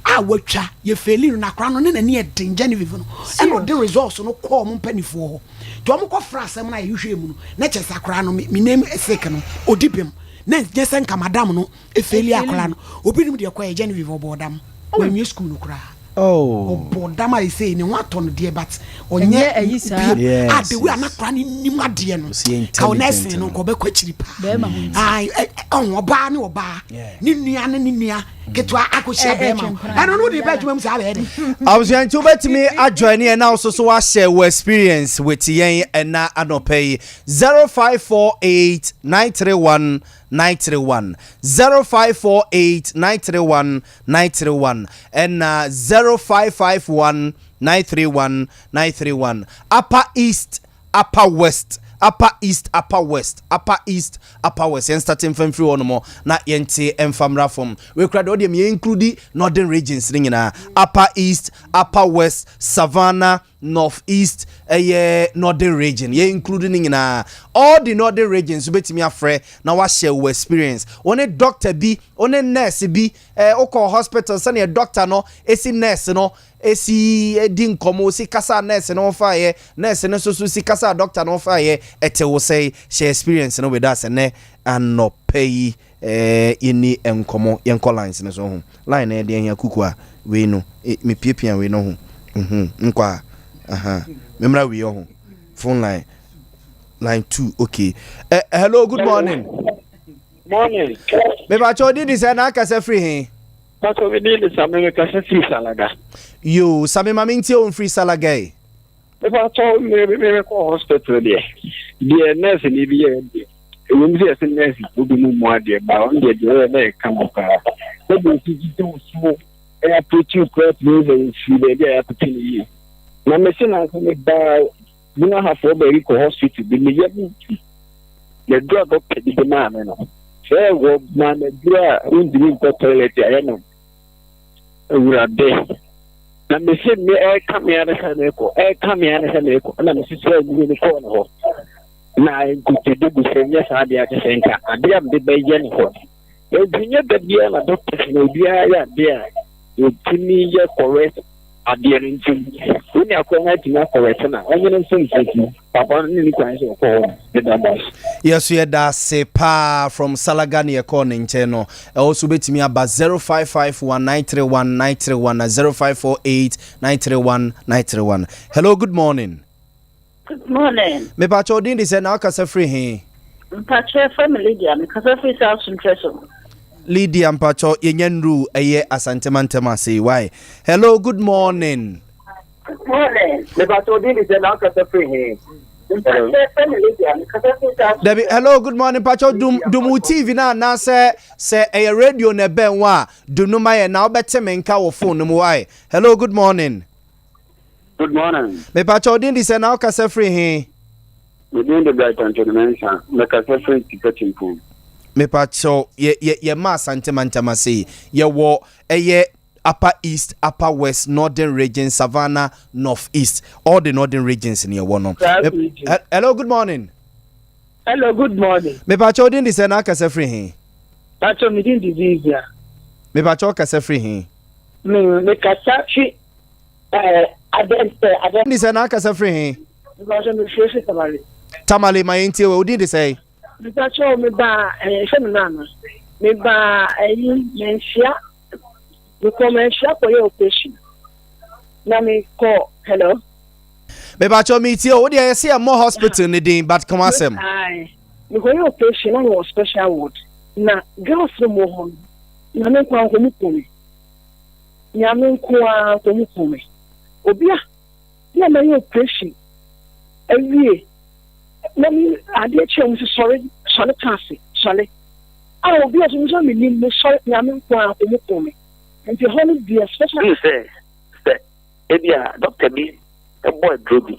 a watwa yɛ fail no, na akwaraa no ne n'ani yɛ den. Genevieve no ɛna ɔde results no kɔɔ ɔmo mpanimfoɔ hɔ, nti ɔmo kɔ fra asɛm no a yɛhwehwɛ mu no na kyerɛ sɛ akwaraa no me name sake no ɔdi bem na nyɛ sɛ nka madam no e fail akwaraa no. Obi nim deɛ kɔyɛ Genevieve, ɔbɔ ɔdam, wɔnwie school no koraa. Ɔbɔ dam a ɛsɛ ne ho atɔ no deɛ, but ɔnyɛ Ɛnyɛ ayi saa. biem. A the way anakora ne nim adeɛ no, Ɔsi ka ɔnɛsen intelligent no no. nka ɔbɛkɔ akyiri paa. Bɛrima ho nti. Ai, ɔho ɔbaa ne ɔbaa ne nua ne nua ketewa akɔhyia bɛrima ho. Ɛtwe mpena. Ɛno no wode bɛ adwuma mu saa bɛyɛ de. Abusua, nti wobɛtumi a join yɛn na nso so wahyɛ wɔ experience with yɛn ɛna anɔpɛ yi. 0548 931 931, 0548 931 931, ɛna 0551 931 931. Upper East, Upper West, Upper East, Upper West, Upper East, Upper West. Yɛn start mfa mfiri hɔ nom na yɛnte mfa mmra fam. Wekura deɛ, ɔdeɛ yɛn include northern regions ne nyinaa: Upper East, Upper West, Savannah, North East, ɛyɛ northern region. Yɛn include ne nyinaa, all the northern regions. Wobɛtumi afrɛ na wahyɛ wɔ experience, wɔne doctor bi, wɔne nurse bi, wokɔ hospital, sɛneɛ doctor no esi nurse no esi di nkɔmɔ, osi kasa nurse no fa yɛ, nurse no nso so si kasa doctor no fa yɛ, ɛte wo sɛ hyɛ experience no with us ɛnɛ anɔpɛ yi. Yɛni nkɔmɔ, yɛnkɔ lines no so ho. Line no yɛde ahia kuku a wei no mepiapia wei no ho nkɔ a aha memra wei ho phone line, line 2. Okay, hello, good morning. Morning. Mepakyɛ, odi di sɛ na akasa firi he? Pastor, mi din de Sami, mi kasa firi Salaga. Yo, Sami, ma mentie wo mfiri Salaga yi. Mepakyɛ, me kɔ hospital deɛ nurse ni bi yɛ deɛ. Ewom sɛ yɛsɛ nurse fo bi mu mu adeɛ ba ɔno deɛ ɔyɛ na yɛ kama paa. Sɛdeɛ osi gyigye wo so ɛyɛ approach koraa tumi sɛ ofiri baabi a yɛatoto ne yie. Na mesi na nso me baa Buna hafoɔ baabi kɔ hospital bi, me yam ntu. Na aduru a doctor bi de maa me no, sɛ wɔ maa me aduru a wontumi nkɔ toilet a yɛnom. Awurade. Na mese me ɛka me ara sɛ mekɔ, ɛka me ara sɛ mekɔ, ɛna mese sɛ aduru no kɔɔ ne hɔ na nkotodwe gu sɛ nyɛ saa adeɛ akyɛ sɛ nka adeɛ a mede bɛyɛ ne hɔ no. Nti nyɛ da biara na doctors na obiara yɛ adeɛ a wɔtumi yɛ correct adeɛ no. Nti wo ne akora no atumi a correct na ɔnyɛ no nso mfimfini papa no ne ne kwan sɛ ɔkɔ hɔ deda da. Yɛso yɛda ase paa from Salaga ne yɛkɔɔ ne nkyɛn no. Ɛwɔ so wobɛtumi aba 0551931931 na 0548931931. Hello, good morning. Good morning. Mepakyɛ, odin de sɛ na wakasa firi he? Mpakyɛ, fɛ me Lydia, mekasa firi South Suntrɛ so. Lydia, mpakyɛ, yɛnya nnuru ɛyɛ Asantemantam ase. Why, hello, good morning. Good morning. Mepakyɛ, odin de sɛ na wakasa firi he? Mpakyɛ, fɛ me Lydia, mekasa firi South Dabi, hello, good morning. Mpakyɛ, dum wo TV na anaasɛ sɛ ɛyɛ radio na ɛbɛn wo a, dum no ma yɛ na wobɛte me nka wɔ phone no mu. Why, hello, good morning. Good morning. Mepakyɛ, odin de sɛ na wokasa firi he? Me din de Brighton Twene Mensah, mekasa firi Tipa Chimpong. Mepakyɛw, yɛ yɛ yɛma Asantemantam ase yi, yɛwɔ ɛyɛ Upper East, Upper West, Northern Region, Savannah, North East, all the northern regions ni ɛwɔ no. South region. Hello, good morning. Hello, good morning. Mepakyɛw, odin de sɛ na akasa firi he? Pacho, me din de Vivian. Mepakyɛw, kasa firi he? Me kasa fi Aden Aden. Di sɛ na akasa firi he? Pacho, me fi Tamale. Tamale, ma yɛntie wɔ odin de sɛ. Pacho, me ba hwɛ me nana. Me ba ɛyi Manhyia. Mekɔ manhyia kɔyɛ operation na mekɔ hello. Mepakyɛw metie o, wo deɛ yɛse yɛmmɔ hospital no din but ka w'asɛm. Ae, mekɔyɛ operation na mewɔ special ward na girls no wɔ hɔ no Nyame nko ara nka ɔmo ku me Nyame nko ara nka ɔmo ku me obi a na mayɛ operation awie na me adeɛ kye a ɔmo se sɔre sɔre tena ase sɔre a obi a ɔso me menim me sɔre Nyame nko ara nka ɔmo ku me nti hɔ no deɛ special. Wohu sɛ, sɛ ebia dɔkta bi bɔ aduro bi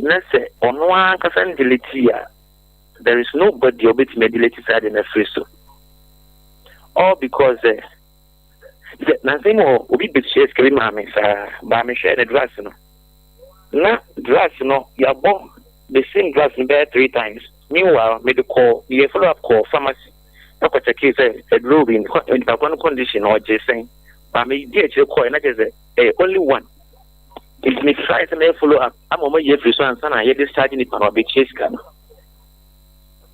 na sɛ ɔno ara ankasa ndelete a, there is nobody a obetumi adelete saa ade no afiri so. All because sɛ, sɛ nansa yi mu hɔ obi betua sika bi maa me saa, baa mehwɛɛ ne drugs no. Na drugs no yɛabɔ the same drugs no bɛyɛ three times. Meanwhile, mede kɔɔ, meyɛ follow up kɔɔ pharmacy ɛkɔ kyɛkee sɛ aduro bi nipa korɔ no condition no ɔgye sɛn. Baa medi akyire kɔɛ na kyerɛ sɛ ɛyɛ only one. Nti me try sɛ mɛyɛ follow up ama wɔn ayi afiri so ansa na yɛ discharge nipa no ɔbɛtua sika no.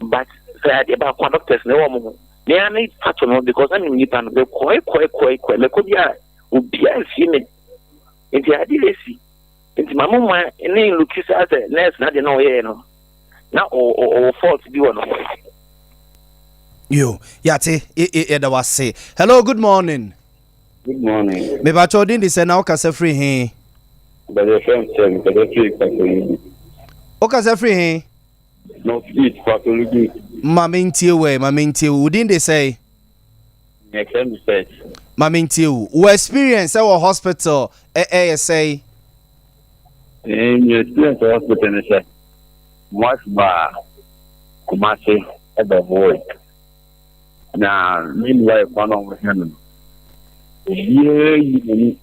But sɛ adeɛ baako a doctors na ɛwɔ wɔn ho me ara me fa to no because na menim nipa no mekɔe kɔe kɔe kɔe mɛkɔ bi a obiara nsie me nti adeɛ esi nti maame ma ne luki saa sɛ nurse na adeɛ na ɔyɛɛ no na ɔwɔ fault bi wɔ no ho. Yo, yate, yɛda wase. Hello, good morning. Good morning. Mepakyɛ wo din de sɛ na wokasa firi he? Bɛdɛ fɛm sɛ mekasa firi Kwatolugu. Wokasa firi he? North East Kwatolugu. Ma mentie wo ɛ, ma mentie wo. Wo din de sɛn? Yɛfrɛ me Seth. Ma mentie wo. Wo experience wɔ hospital ɛyɛ sɛn? Eh, me experience wɔ hospital ne sɛ, mo wife baa Kumasi ɛbɛwoe. Na me ne wife no a wɔhwɛ no no, obiara yi n'ani.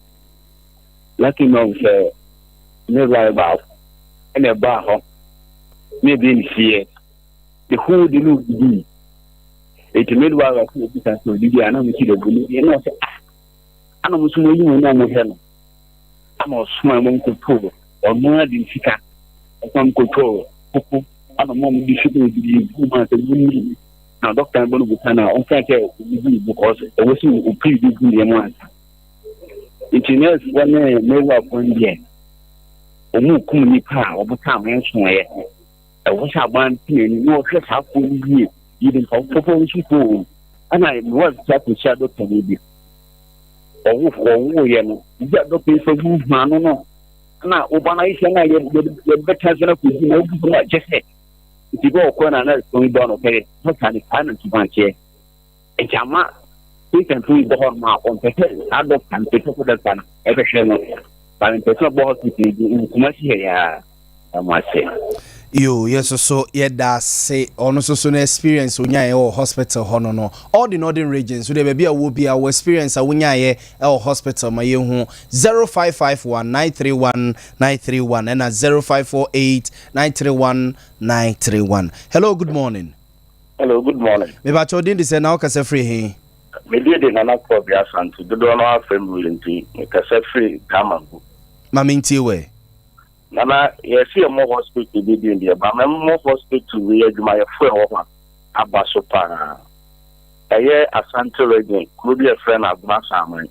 Lucky enough sɛ me wife baako ɛna ɛbaa hɔ na ebi nseɛ. The whole day no odidi. Eti me wife baako obisa sɛ odidi a na mo ti dɛ bu ne na ɔsɛ ah. Ana mo nso mo ayi mo ani a mo hwɛ no. Ana ɔsoma mo nkotoo ɔno ara de ne sika ɔsoma mo kotoo koko ana mo a mo de sika odidi gu mu a sɛ mo ni na dɔkta no bɔ no busa na ɔnka sɛ odidi because ɛwɔ sɛ opiri bi gu ne mu ansa. Nti nɛɛsefoɔ ne midwife no deɛ wɔn kum nipa a wɔn tam nsoeɛ. Ɛwɔ sɛ aban te n'ani na ɔhwɛ saa afoɔ no yie. Yɛde mfa pɔpɔ nso kɔ o. Ɛna midwife ti akɔhyia dɔkta no bi. Ɔwo ɔwoeɛ no, ebi a dɔkta yi fa huhua no no. Ɛna ɔba no ayɛ sɛ na yɛbɛtena ase na kɔdi na ɔgu no akyɛ sɛ nti bɛ ɔkɔ na nɛɛsefoɔ yi ba no ɔkɛyɛ dɔkta no saa na nsuban teɛ. Nti ama patient yi bɔ hɔ nom a ɔmpɛ sɛ saa dɔkta no pɛ sɛ dɔkta no ɛbɛhwɛ no ba mepɛ sɛ ɔbɔ hospital bi wɔ Kumasi ha yi ara da mo ase. Yoo yɛ nso so yɛ da ase ɔno nso so no experience onyaeɛ wɔ hospital hɔ no no all the northern regions wo deɛ baabi a wɔ biara wɔ experience a wonyaeɛ ɛwɔ hospital ma yɛhu 0551 931 931 ɛna 0548 931 931 hello good morning. Hello, good morning. Mepakyɛ wo din de sɛn na wokasa firi he? Me din de Nana Kɔbe Asante, dodoɔ no ara frɛ me Willie nti mekasa firi Damango. Ma mentie wo ɛ. Nana, yɛse yɛmmɔ hospital bi din deɛ, but mɛmmɔ hospital wei adwumayɛfoɔ ɛwɔ hɔ a aba so paa. Ɛyɛ Asante region, kuro bi a yɛfrɛ no Agona Asaman.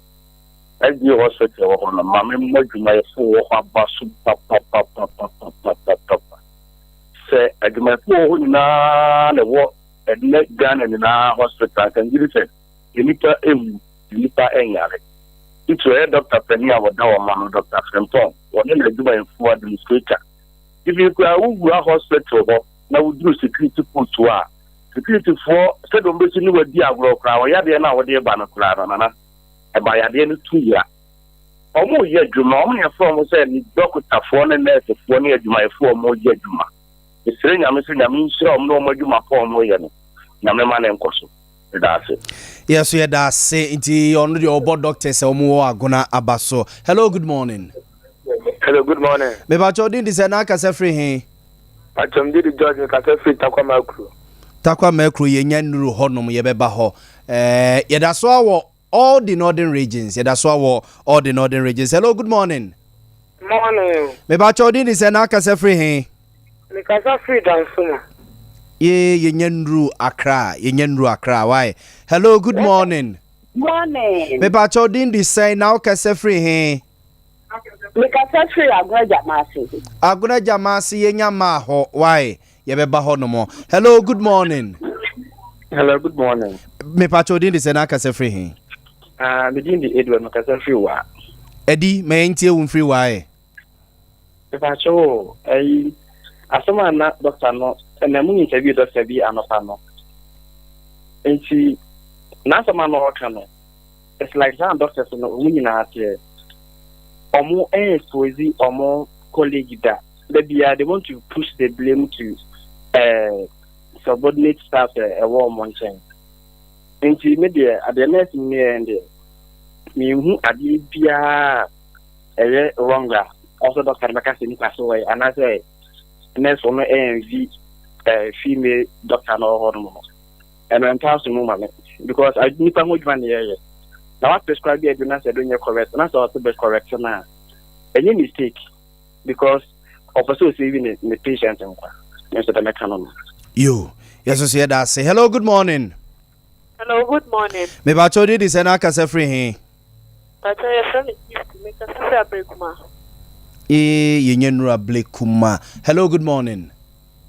SDA hospital ɛwɔ hɔ no, ma memmɔ adwumayɛfoɔ wɔ hɔ aba so papapapapapapapa. Sɛ adwumayɛfo wɔ hɔ nyinaa na ɛwɔ ɛnnɛ Ghana nyinaa hospital anka megye di sɛ nnipa nwu, nnipa nyare. Titiriw ɛyɛ dɔkta panin a wɔda wɔn ano, Dɔkta Frimpong, wɔne n'adwumayɛfo administrator. Even koraa wowura hospital hɔ na woduru security post hɔ a, securityfoɔ sɛdeɛ wɔbɛsi ne wadi agorɔ koraa, wɔn yadeɛ no a wɔde reba no koraa no, nana, ɛma yadeɛ no tu yera. Wɔreyɛ adwuma, wɔn na yɛfrɛ wɔn sɛ dɔkotafoɔ ne nɛɛsefoɔ ne adwumayɛfoɔ a wɔreyɛ adwuma. Mesrɛ Nyame sɛ Nyame nhyira wɔn ne wɔn adwuma pa a wɔreyɛ no. Nyame ma no nkɔ so. Meda ase. Yɛ so yɛda ase nti ɔno deɛ ɔbɔ doctors a wɔn wɔ agona aba so. Hello good morning. Hello good morning. Mepakyɛ odin de sɛ na akasa firi he? Pakyɛ me din de George mekasa firi Takwa Makuro. Takwa Makuro yɛnya nnuru hɔ nom yɛbɛba hɔ. Ɛɛ yɛda so awɔ All the northern regions yɛda so awɔ all the northern regions hello good morning. Morning. Mebakyɛ odin de sɛ na akasa firi he? Mekasa firi Dansoma. Yee yɛnya nnuru Accra yɛnya nnuru Accra why hello good morning. Morning. Mepakyɛw din de sɛn na wokasa firi he? Mekasa firi Agona Gyamase. Agona Gyamase yɛnya maa hɔ why yɛbɛba hɔ nom. Hello good morning. Hello good morning. Mepakyɛw din de sɛn na akasa firi he? Ah, me din de Edward mekasa firi wa. Edi ma yɛntie wo mfiri wa ɛ. Mepakyɛw o, ɛyi asɛm a na dɔkta no ɛna mu interview dɔkta bi anɔpa no. Nti n'asɛm a na ɔka no it's like saa doctors no ɔmo nyinaa teɛ. Ɔmo expose ɔmo colleague da. Da biara they want to push the blame to uh, subordinate staff ɛwɔ ɔmo nkyɛn. Nti me deɛ adeɛ nurse no yɛ deɛ menhu adeɛ biara ɛyɛ wrong a ɔsɛ doctor no bɛka sɛ nipa so wɔyɛ anaasɛ nurse no envy eh, female doctor no ɔwɔ hɔ nom no ɛno ɛntaa so mu ma me because nipa ho adwuma ne yɛyɛ na wa prescribe aduro na sɛ ɛdo nyɛ correct na sɛ ɔsɛ bɛ correct no a ɛnyɛ mistake because ɔpɛ sɛ ɔsave ne ne patient nkwa me nso dɛ mɛka no no. Yo, yɛso so yɛda ase. Hello, good morning. Hello, good morning. Mepakyɛw din de sɛn na akasa firi he? Pakyɛw yɛfrɛ me Gift, mekasa firi Ablekuma. Ee, yɛnya nnuru Ablekuma. Hello, good morning.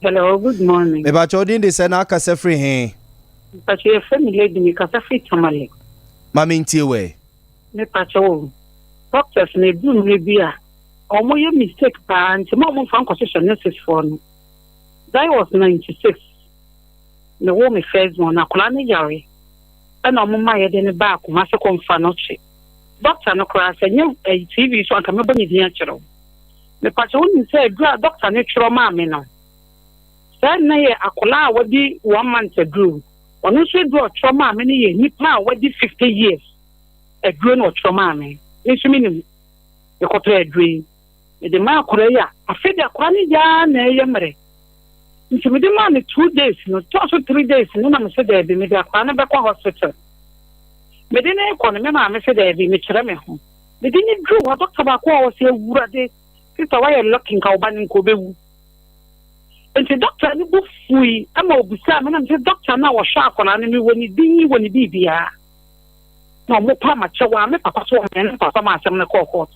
Hello, good morning. Mepakyɛw din de sɛn na akasa firi he? Mepakyɛw yɛfrɛ me Lady, mekasa firi Tamale. Ma mentie wo ɛ. Mepakyɛw o, doctors no ɛduru mmerɛ bi a, wɔn yɛ mistake paa nti ma wɔn mfa nkɔhyehyɛ nurses foɔ no. That was 96. Me woo me first born no akwadaa no yare ɛna ɔmo ma yɛde no baa Kumasi kɔnfa no kye doctor no koraa sɛ nyɛ ɛyi TV so anka mɛbɔ ne din akyerɛ wo mepakyɛ wo nim sɛ aduru a doctor no twerɛ maa me no sɛ na yɛ akwadaa a wadi one month aduru ɔno nso aduru a ɔtwerɛ maa me no yɛ nipa a wadi 50 years aduro na ɔtwerɛ maa me me nso me nim mekɔtɔ aduro yi mede maa akwadaa yi a afei de akwadaa no yɛ ara na ɛyɛ mmerɛ Nti mede maa no 2 days no, tɔɔ so 3 days no na mese daabi, mede akwadaa no bɛkɔ hospital. Mede no rekɔ no, me maame se daabi, mekyerɛ me ho. Mede no duru hɔ, dɔkta baako a ɔse awurade, sister woayɛ lucky nka wo ba no nka ɔbɛwu. Nti dɔkta no bo fui ma obisaa me na mese dɔkta no a ɔhwɛ akwadaa no mewɔ ne din wɔ ne biribiara. Na ɔmo pa makyɛw a me papa so ɔmɛ ne papa ma asɛm no kɔɔ court.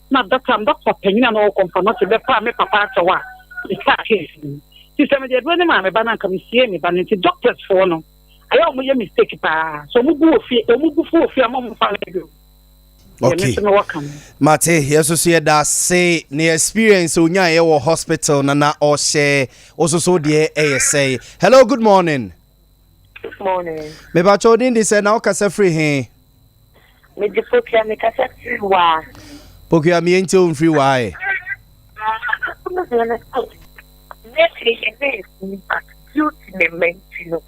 Na dɔkta dɔkta panyin a na ɔwɔ kɔmfa no te bɛpaa me papa akyɛw a mekaa case no mu. Nti sɛ mede aduro no maa me ba no anka mesiee me ba no. Nti doctors foɔ no ayɛ a ɔmo yɛ mistake paa. Sɛ ɔmo bu wɔ fie ɔmo bu fu wɔ fie a ma ɔmo mfa no aduro. Deɛ me Okay. nso mewɔ ka no. Mate, yɛso so yɛda ase ne experience onyaeɛ wɔ hospital na na ɔhyɛ wososo deɛ ɛyɛ sɛe. Hello, good morning. Good morning. Mepakyɛ wo din de sɛ na wokasa firi he? Mede Pokia mekasa firi waa. Pokia meyɛ ntie wo mfiri waa ɛ. Nurse yɛ nurse ni but duty ne mma nti no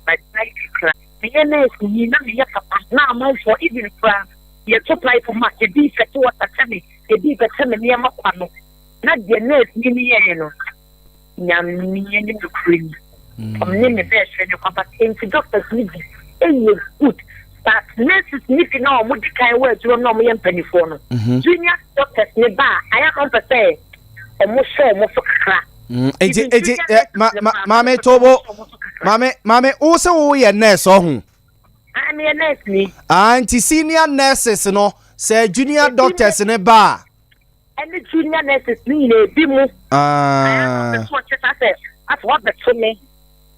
magyae kakra. Meyɛ nurse ni na meyɛ papa na amanfoɔ even koraa yɛto pipe mu a ebi fɛte water kyɛ me ebi bɛkyɛ me nneɛma kwa no na deɛ nurse ni no yɛɛ no Nyame ne nokorɛ ni. Ɔmo ne me bɛɛhwɛ ne kwa but nti doctors no bi ɛyɛ good but nurses no bi na ɔmo di kan wɔ adwuma mu na ɔmo yɛ mpanimfoɔ no junior doctors ne ba a ayɛ a ɔmo pɛ sɛ ɔmo hyɛ ɔmo so kakra. Eti eti ɛ ma ma maame tobo maame maame wo sɛ wo yɛ nurse ɔho. Ah meyɛ nurse ni. Ah nti senior nurses no sɛ junior doctors ne ba a. Ɛne junior nurses ne nyinaa ebi mu. Ah. Ɔpɛ so ɔkyɛ saa sɛ afɔ wabɛto me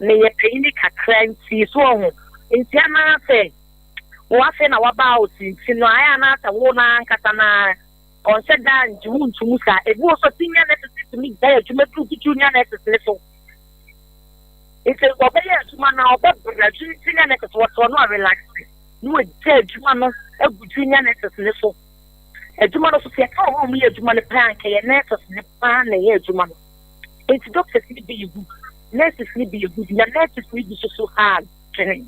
meyɛ panyin kakra nti so ɔho nti anaasɛ wo afei na waba out nti no ayɛ anaasɛ wo na ankasa na ɔnhyɛ da ngye wo ntomu saa ebi wɔ so senior nurses ne tumi gyae adwuma duru gu junior nurses ne so nti ɔbɛyɛ adwuma na ɔbɛbrɛ senior nurses wɔte ɔno a relax na wagya adwuma no agu junior nurses ne so. Adwuma no so sɛ yɛka wɔn a wɔyɛ adwuma no paa anka yɛ nurses no paa na ɛyɛ adwuma no. Nti doctors no bi yɛ good, nurses no bi yɛ good, na nurses no bi nso so ha adwene.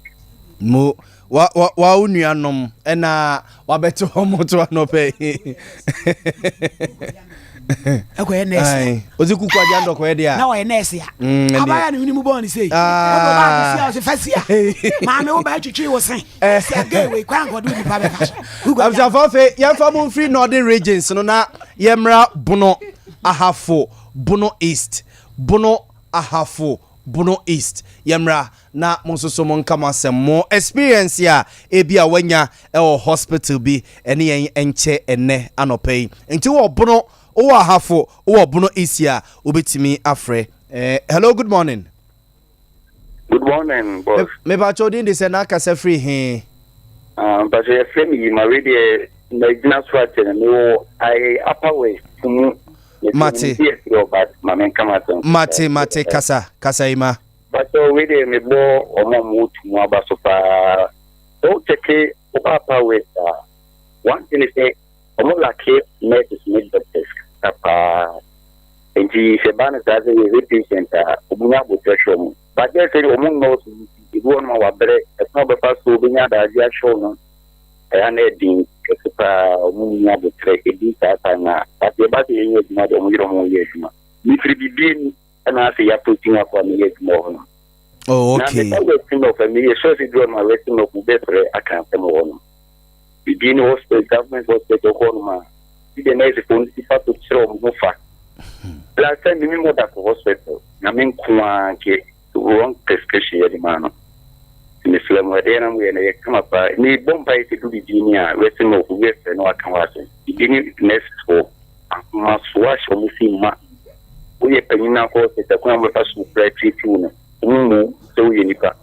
Mo wa wa wa wo nuanom ɛna wabɛte wɔn to anɔpɛ yi. Ɛkɔyɛ nurse. Ozi kuku agya ndɔkɔyɛ deɛ a. Na ɔyɛ nurse a. Abaya ne hwene mu bɔɔ ne sei. Ah. Ɔde ɔbaa kɛseɛ a ɔse fa si a. Maame wo baa twitwi wo se. Sɛ gay wei kwan nkɔde onipa bɛfa so. Abusuafo afei yɛmfa mo mfiri Northern regions no na yɛmmra Bono Ahafo, Bono East, Bono Ahafo. Bono East. Yɛmmra na mo nso so monka mo asɛm, mo experience a ebi a wanya ɛwɔ hospital bi ɛne yɛn nkyɛ ɛnɛ anɔpa yi. Nti wɔ Bono, wowɔ Ahafo, wowɔ Bono East a, wobɛtumi afrɛ. Hello, good morning. Good morning, boss. Mepakyɛ, wo din de sɛ na akasa firi he? Mpakyɛ, yɛfrɛ me Yima. Wei deɛ magyina so akyɛ no, mewɔ ayɛ Upper West mu. Mate. Ma menka m'asɛm. Mate, kasa kasa, Yima. Mpakyɛ, wei deɛ mebɔ ɔmo a ɔmo tu mu aba so paa. Sɛ wokyɛke woba Upper West a, one thing is sɛ ɔmo lack nurses ne doctors ka paa. Nti sɛ ba no saa sɛ yɛhwɛ patient a, ɔmo nya abotire hwɛ ɔmo, but gye sɛ ɔmo nɔɔso nti ebi wɔ nom a wabrɛ ɛkwan a ɔbɛfa so obɛnya adagye ahwɛ no, ɛyɛ na ɛden kɛse paa. Ɔmo nya abotire edi saa time na, but yɛba sɛ yɛnyɛ adwuma deɛ, ɔmo yerɛ ɔmo yɛ adwuma. Mefiri bibie ni ɛna afei yɛapɔti akɔ a meyɛ adwuma wɔ hɔ no. Na meka Western North, meyɛ sure sɛ bi wɔ nom a Western North mobɛfrɛ aka asɛm wɔ hɔ nom. Bibie ni hospital, government hospital kɔ nom a, bi deɛ nurse fo no si fa so kyerɛ ɔmo ho fa. Last time mi mo da kɔ hospital na me nko ara nke wrong prescription yɛ de maa no. Mesrɛ mo, ɛdeɛ na moyɛ no yɛ kama paa. Mebɔ mpa yɛ sɛ du bibie ni a Western North wobɛfrɛ na waka hɔ asɛm. Bibie ni nurse fo ahomasoɔ ahyɛ ɔmo si ma woyɛ panyin akɔ hospital, kwan a wɔbɛfa so kura treat wo no, ɔmo mu sɛ woyɛ nipa.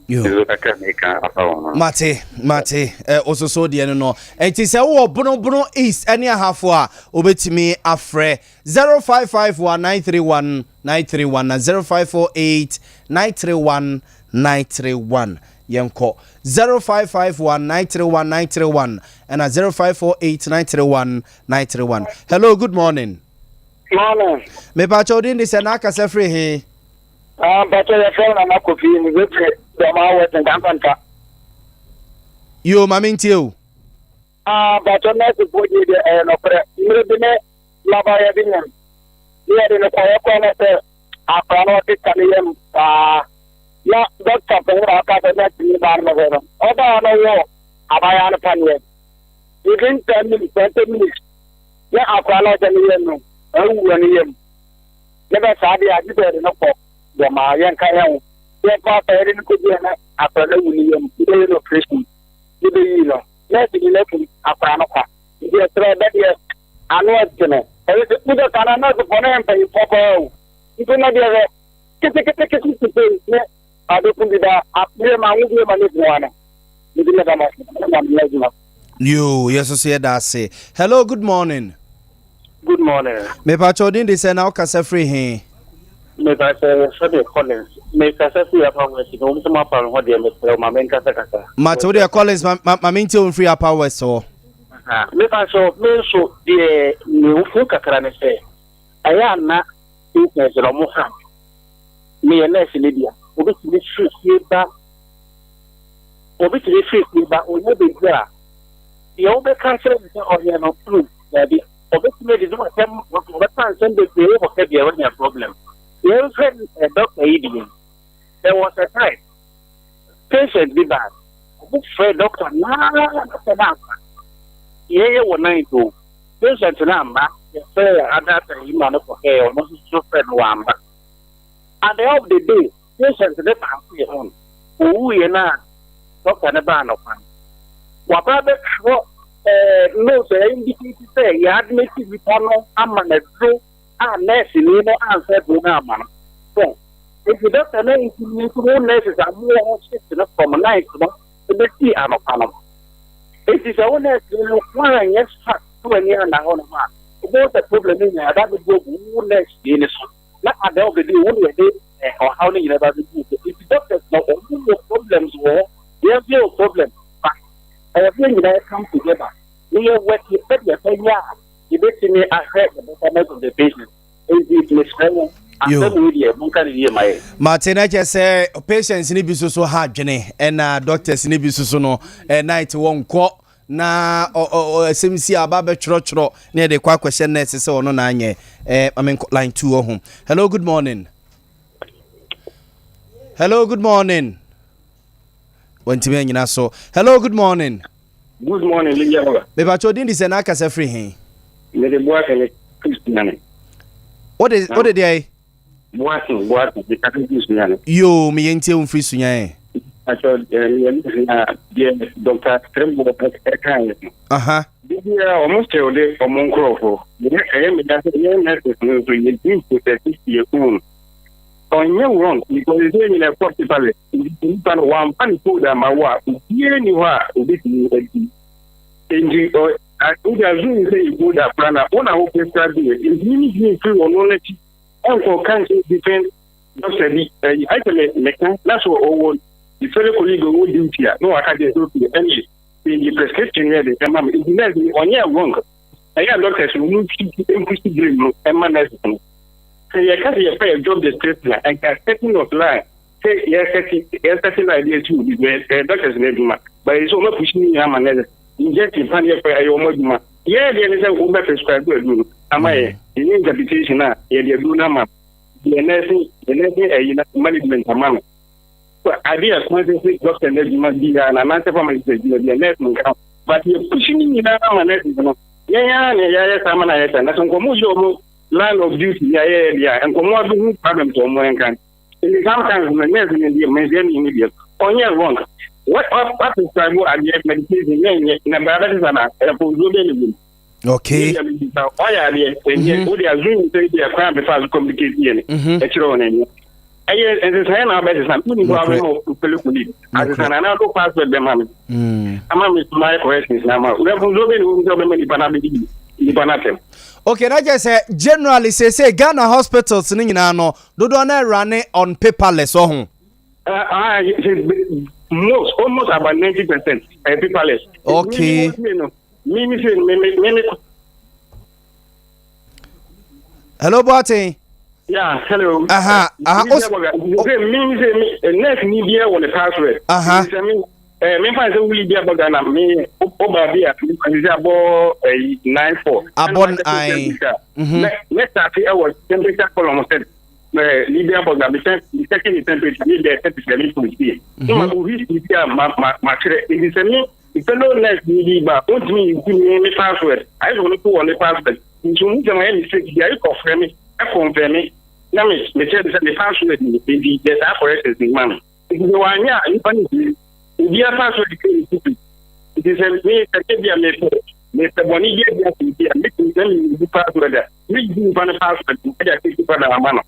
Nso kakra meka afa wɔn ho. Mate, ososo deɛ no, nti sɛ wowɔ Bonobono East ɛne Ahafo a, wobɛtumi afrɛ 0551 931 931 na 0548 931 931. Yɛnkɔ 0551 931 931 ɛna 0548 931 931. Hello, good morning. Morning. Mepakyɛ, wo din de sɛ na akasa firi he? Ah, mpakyɛ, yɛfrɛ Nana Kofi, mebɛfiri Dɔma West Nkankwanta. Yo, ma mentie o. Ah, mpakyɛ, nɛɛsefoɔ deɛ ɛyɛ nɔkorɛ. Mmerɛ bi ne labayɛ bi nyam ne yɛde no kɔyɛ kɔ no sɛ akora no ɔkeka ne yam paa, na dɔkta panyin a ɔka sɛ nɛɛse ni baa no mɛhwɛ no, ɔbaa no wɔ abaayewa no paneɛ, within 10 minutes, 20 minutes, ne akora no ɔhyɛ ne yam no awu wɔ ne yam. Ne bɛ saa deɛ agye sɛ yɛde no kɔ Dɔmaa, yɛnka yɛn ho yɛmfa sɛ yɛde no kɔdi na akora no awu ne yam, yɛbɛyɛ no operation ne bɛyii no, nɛɛse ni no akum akora no kwa. Nti ɛserɛ bɛ deɛ ano ɛte no ɛyɛ sɛ wodɛ ka na nɛɛsefoɔ no yɛ mpanyimfoɔ paa o. Nti na deɛ hwɛ keteketekete ne adoko bi da abere ma ho bie ma ne bua no nti meda mo ase na meyɛ adwuma. Yo, yɛso so yɛda ase. Hello, good morning. Good morning. Mepakyɛ, wo din de sɛ na wokasa firi he? Mepakyɛ, yɛfrɛ me Collins. Mekasa firi Upper West na wɔn sɛ moapa me hɔ deɛ, mesrɛ wo ma menkasa kasa. Mate, wo deɛ Collins, ma mentie wo mfiri Upper West hɔ. Mepakyɛ, me nso deɛ mehu kakra ne sɛ ɛyɛ ana patients na ɔmo ha meyɛ nurse ne bia obitumi firi fie ba, obitumi firi fie ba, ɔnyɛ baabi a deɛ wobɛka kyerɛ me sɛ ɔyɛ no daabi, ɔbɛtumi adi no asɛm, ɔbɛka nsɛm bebree wɔ sɛ deɛ wanya problem. Yɛmfrɛ doctor yi bi, there was a time patient bi baa, ɔmo frɛ doctor naa, doctor naa amba. Yɛyɛ wɔ night o, patient no amba. Yɛfrɛ adata yi ma no kɔhɛɛ, ɔno nso so frɛ no, wamba. At the end of the day, patient ne pass on, owuiɛ no a doctor ne baa no kwan waba bɛtwerɛ note a indicate sɛ yɛ admit nipa no ama no aduro a nurse ni no ansa aduro no ama no so. Nti doctor no nti wo nurses a mowɔ hɔ shift no from night no ebɛsi anɔpa no, nti sɛ wo nurse no woanyɛ fast na w'ani anna hɔ nom a, wobɛhu sɛ problem no nyinaa da bɛbu agu wo nurse ni no so, na at the end of the day wo ne yɛde ɔhaw no nyinaa ba bɛgu wo so. Nti doctors no, ɔmo wɔ problems wɔ hɔ, yɛn nso yɛwɔ problem, but ɛyɛ sɛ yɛn nyinaa come together ne yɛ work sɛdeɛ ɛbɛyɛ a yɛbɛtumi ahwɛ the betterment of the patient. Nti mesrɛ mo, asɛm yi deɛ, monka ne yie ma yɛ. Mate. Na kyɛ sɛ patients no bi so so ha adwene, ɛna doctors no bi so so no night wɔ nkɔ na ɛsɛm si aba bɛtwerɛtwerɛ na yɛde kɔ akɔhyɛ nurse sɛ ɔno na anyɛ. Ma menkɔ line 2 wɔ ho. Hello, good morning. Hello, good morning. Wantumi anyina so. Hello, good morning. Good morning, Lydia. Mepakyɛ, odin de sɛ na akasa firi he? Mede boa kɛne Christian. Wode deɛ? Boaten, Boaten, mekasa firi Sunyani. Yoo, me yɛntie wo mfiri Sunyani. Pacho, yɛn na deɛ Dr. Trembo ɛkaeɛ no. Aha. Biribiara wɔn kyerɛw de wɔn nkorɔfoɔ. Deɛ ɛyɛ me da sɛ yɛn nurses no nso yɛntumi protect yɛn own. Ɔnyɛ wrong because ɛsɛ nyina ɛkɔ paperless. Nti nipa no wamfa ne code ama wo a obiara ni hɔ a obetumi adi. Nti ɔ wode assume sɛ yɛ code akora na wo na wo prescribe yɛ. Nti ne ntumi mfiri ɔno n'akyi ɛnkɔ ka nkyerɛ different doctor bi ɛyi ayɛ sɛ me meka na so ɔwɔ ne fellow colleague ɔwɔ duty a na waka kyerɛ sɛ okay ɛne nti prescription yɛ de ɛma me. Nti nurse ni ɔnyɛ wrong. Ɛyɛ a doctors no wɔn mpusi blame no ɛma nurses no. Sɛ yɛka sɛ yɛfa yɛ job description a ɛnka setting of line sɛ yɛsɛte yɛsɛte line de asi obi ɛyɛ doctors no adwuma but ɛsɛ sɛ wɔn apusi ne nyinaa ama nurses injection fa ne yɛfa ɛyɛ wɔn adwuma. Yɛn deɛ ne sɛ wɔbɛ prescribe aduro no ama yɛ yɛnyɛ interpretation a yɛde aduro no ama deɛ nursing deɛ nursing ɛyi na management ama no. Ade a kwan sɛ sɛ doctor no adwuma biara na anaasɛ pharmacist adwuma biara nurse nka ho but yɛpusi ne nyinaa ama nurses no. Yɛn ara na yɛayɛ saa ma no ayɛ saa na sɛ nkɔmmɔ yɛ ɔmo line of duty ne ayɛyɛ deɛ a nkɔmmɔ abɛhu problems a ɔmo nka. Nti sometimes no nurse no deɛ mɛnsia ne ne deɛ ɔnyɛ wrong. What what prescribe adeɛ medication yɛ nyɛ na bɛrɛ bɛsesa na ɛfo nsuo bɛ ne mu. Ɔyɛ adeɛ ɛnyɛ wode assume sɛ deɛ kwan a bɛfa so communicate yɛ no ɛkyerɛ wɔ no ɛnyɛ ɛyɛ nsesaeɛ na wabɛsesa woni hɔ abɛma wo colleague asesa na anaa do password bɛma me ama me so mayɛ corrections na ama wɛfo nsuo bɛ ne wɔ mu sɛ wobɛma nipa no abɛdidi nipa no atɛm. Okay, na kyerɛ sɛ generally seesei Ghana hospitals no nyinaa no dodoɔ no ɛrane on paperless ɔho. Most almost about 90% paperless. Me me me me me me. Hello, Boateng. Yeah, hello. Aha, aha. Me me me nurse ni bi wɔ ne password. Aha. Me me fa sɛ wuli bi abɔ Ghana me o ba bi a me sɛ abɔ 94. Abɔ nine. Me me start ɛwɔ temperature column sɛ Libya bɔ Ghana me sɛ me check ne temperature ne bɛ 37.8. Ne ma o history bi a ma ma ma kyerɛ nti sɛ me fellow nurse ni bi ba ontumi nti me me password ayɛ sɛ ɔno ko wɔ ne password nti ohun sɛ ma yɛ mistake bi ayɛ kɔfrɛ me ɛkɔnfɛ me na me me kyerɛ sɛ me password ni nti yɛ saa corrections ni ma me nti sɛ wanyɛ a nipa ne bi obiara password kɛ ne secret nti sɛ me sɛ bi a mepɛ mepɛ bɔne bi adi ase bi a metumi sɛ me yi password a me yi nipa ne password ɛde akɛ nipa na ama no.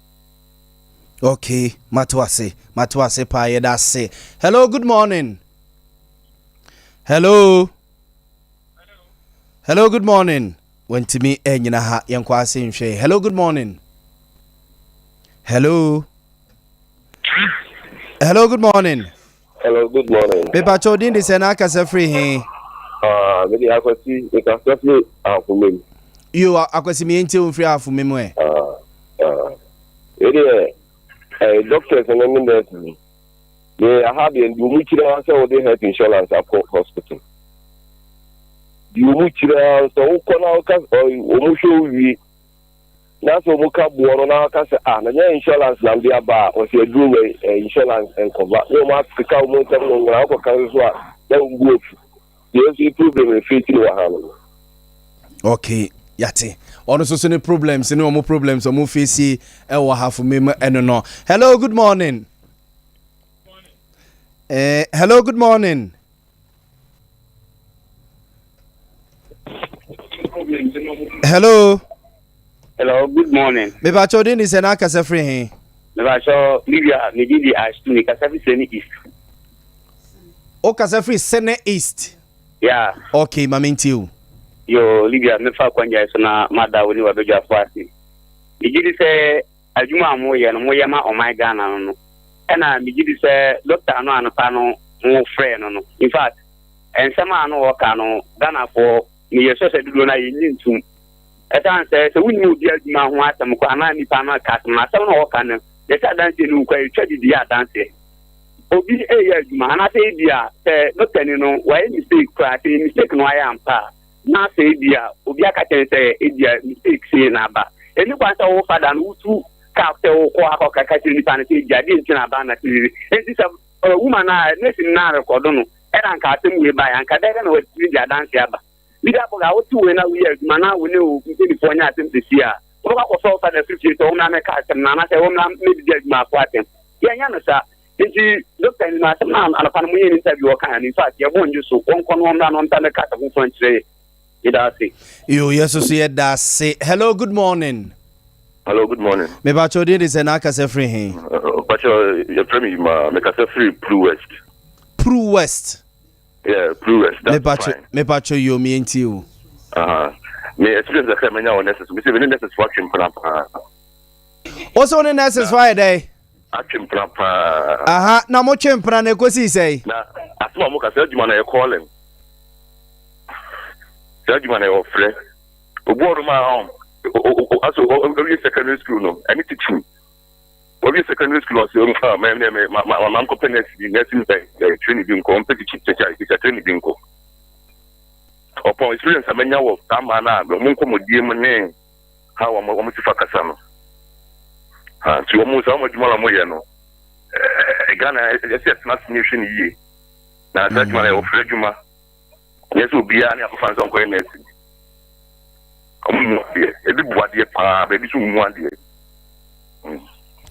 Okay, mato ase, mato ase paa, yɛda ase. Hello, good morning. Hello. Hello, good morning. Wantumi anyina ha, yɛnkɔ ase nhwɛ. Hello, good morning. Hello. Hello, good morning. Hello, good morning. Mepakyɛ odin de sɛ na akasa firi he? Ah, mede Akwasi, mekasa firi Ahafo mu. Yo, Akwasi, me yɛntie wo mfiri Ahafo mu ɛ. Ah, ah. Ɛdeɛ, eh, doctors no ne nurses no. Deɛ aha deɛ, deɛ ɔmu kyerɛ ara sɛ wode health insurance akɔ hospital. Deɛ ɔmu kyerɛ ara sɛ wokɔ na woka ɔmu hwɛ wo wie. Na sɛ ɔmu ka boɔ no na waka sɛ ah na nyɛ insurance na mede aba a ɔsɛ aduro wɔ insurance nkɔba. Ne ɔmu akeka ɔmu nsɛm no nwona wokɔka nso so a na ɔmu bu afu. Deɛ nso yɛ problem ɛfiri tiri wɔ ha no. Okay, yate. Ɔno nso so ne problems ne ɔmo problems ɔmo face ɛwɔ Ahafo mu ɛno no. Hello, good morning. Hello, good morning. Hello. Hello, good morning. Mepakyɛ odin de sɛ na akasa firi he? Mepakyɛ Livia, me din de Ashtu, me kasa firi Sene East. O kasa firi Sene East? Yeah. Okay, ma mentie o. Yo, Livia, mefa kwangyae so na mada wo ne wabadwafo ase. Megye di sɛ adwuma a moyɛ no, moyɛ ma ɔman Ghana no no. Ɛna megye di sɛ dɔkta no anɔpa no mo frɛ no no. In fact, nsɛm a no ɔka no, Ghanafoɔ, meyɛ sure sɛ dodoɔ no a yɛnnye ntom. Ɛsiane sɛ sɛ wonnim obi adwuma ho asɛm koraa na nipa no ka asɛm no, asɛm no a ɔka no, yɛsɛ adanseɛ no nkwa, yɛtwa de di adanseɛ. Obi ɛyɛ adwuma anaasɛ ebi a sɛ dɔktani no wayɛ mistake koraa, sɛ mistake no ayɛ ampa a, na sɛ ebi a obi aka kyɛn sɛ ebi a mistake sei na aba. Ɛni kwan sɛ wo fada no wotu kaa sɛ wokɔ akɔkaka kyerɛ nipa no sɛ ebi adeɛ nti na aba na sɛ biribi. Enti sɛ woman a nurse no na rekɔdo no ɛna anka asɛm wei baeɛ anka dɛn na watumi de adanse aba. Leader Boga wote wei na woyɛ adwuma na wo ne wo mpanimfoɔ nyɛ asɛm sɛsi a. Wobɛkɔ akɔfa wo father afiri fie sɛ wɔmmra mmɛka asɛm no anaasɛ wɔmmra mmɛdidi adwumayɛfoɔ atɛm. Yɛnyɛ no saa. Nti doctor nim asɛm no a anɔpa no moyɛɛ no interview ɔkaeɛ no, in fact yɛbɔ nnye so. Wɔnkɔ na wɔmmra na wɔmmra mmɛka asɛm foforɔ nkyerɛ yɛn. Yɛda ase. Yo, yɛ so so yɛda ase. Hello, good morning. Hello, good morning. Mepakyɛ odin de sɛ na akasa firi he? Pakyɛ yɛfrɛ me Yuma, mekasa firi Pru West. Pru West. Yeah, Pru West, that's fine. Mepakyɛ yo, me ntie o. Uh-huh. Me experience kakra menya wɔ nurses, me sɛ me ne nurses fo atwe mpena paa. Wo sɛ wo ne nurses fo ayɛ dɛn? Atwe mpena paa. Aha, na mo twe mpena na ɛkɔsii sɛn? Na asɛm a wɔka, saa adwuma no ɛyɛ calling. Saa adwuma no ɛyɛ ɔfrɛ. Obi wɔ nom a asɛ ɔwie secondary school no, ɛne teaching. Ɔwie secondary school ɔsɛ ɔmfa mɛ mɛ mɛ ma ma ma nkɔpɛ nurse bi nursing training bi nkɔ, ɔmpɛ teaching teacher teacher training bi nkɔ. Ɔpɔn experience a manya wɔ saa mmaa no a wɔn nkɔmmɔdie mu ne how wɔn wɔn si fa kasa no. Ha nti wɔn saa wɔn adwuma na wɔyɛ no ɛɛ Ghana ɛsɛ ɛtena ase ne ehwɛ ne yie. Na saa adwuma no yɛ ɔfrɛ adwuma. Nyɛ sɛ obiara ne akɔfa nsa nkɔyɛ nɛɛse. Wɔn mu adeɛ ebi bu adeɛ paa baabi so mu adeɛ.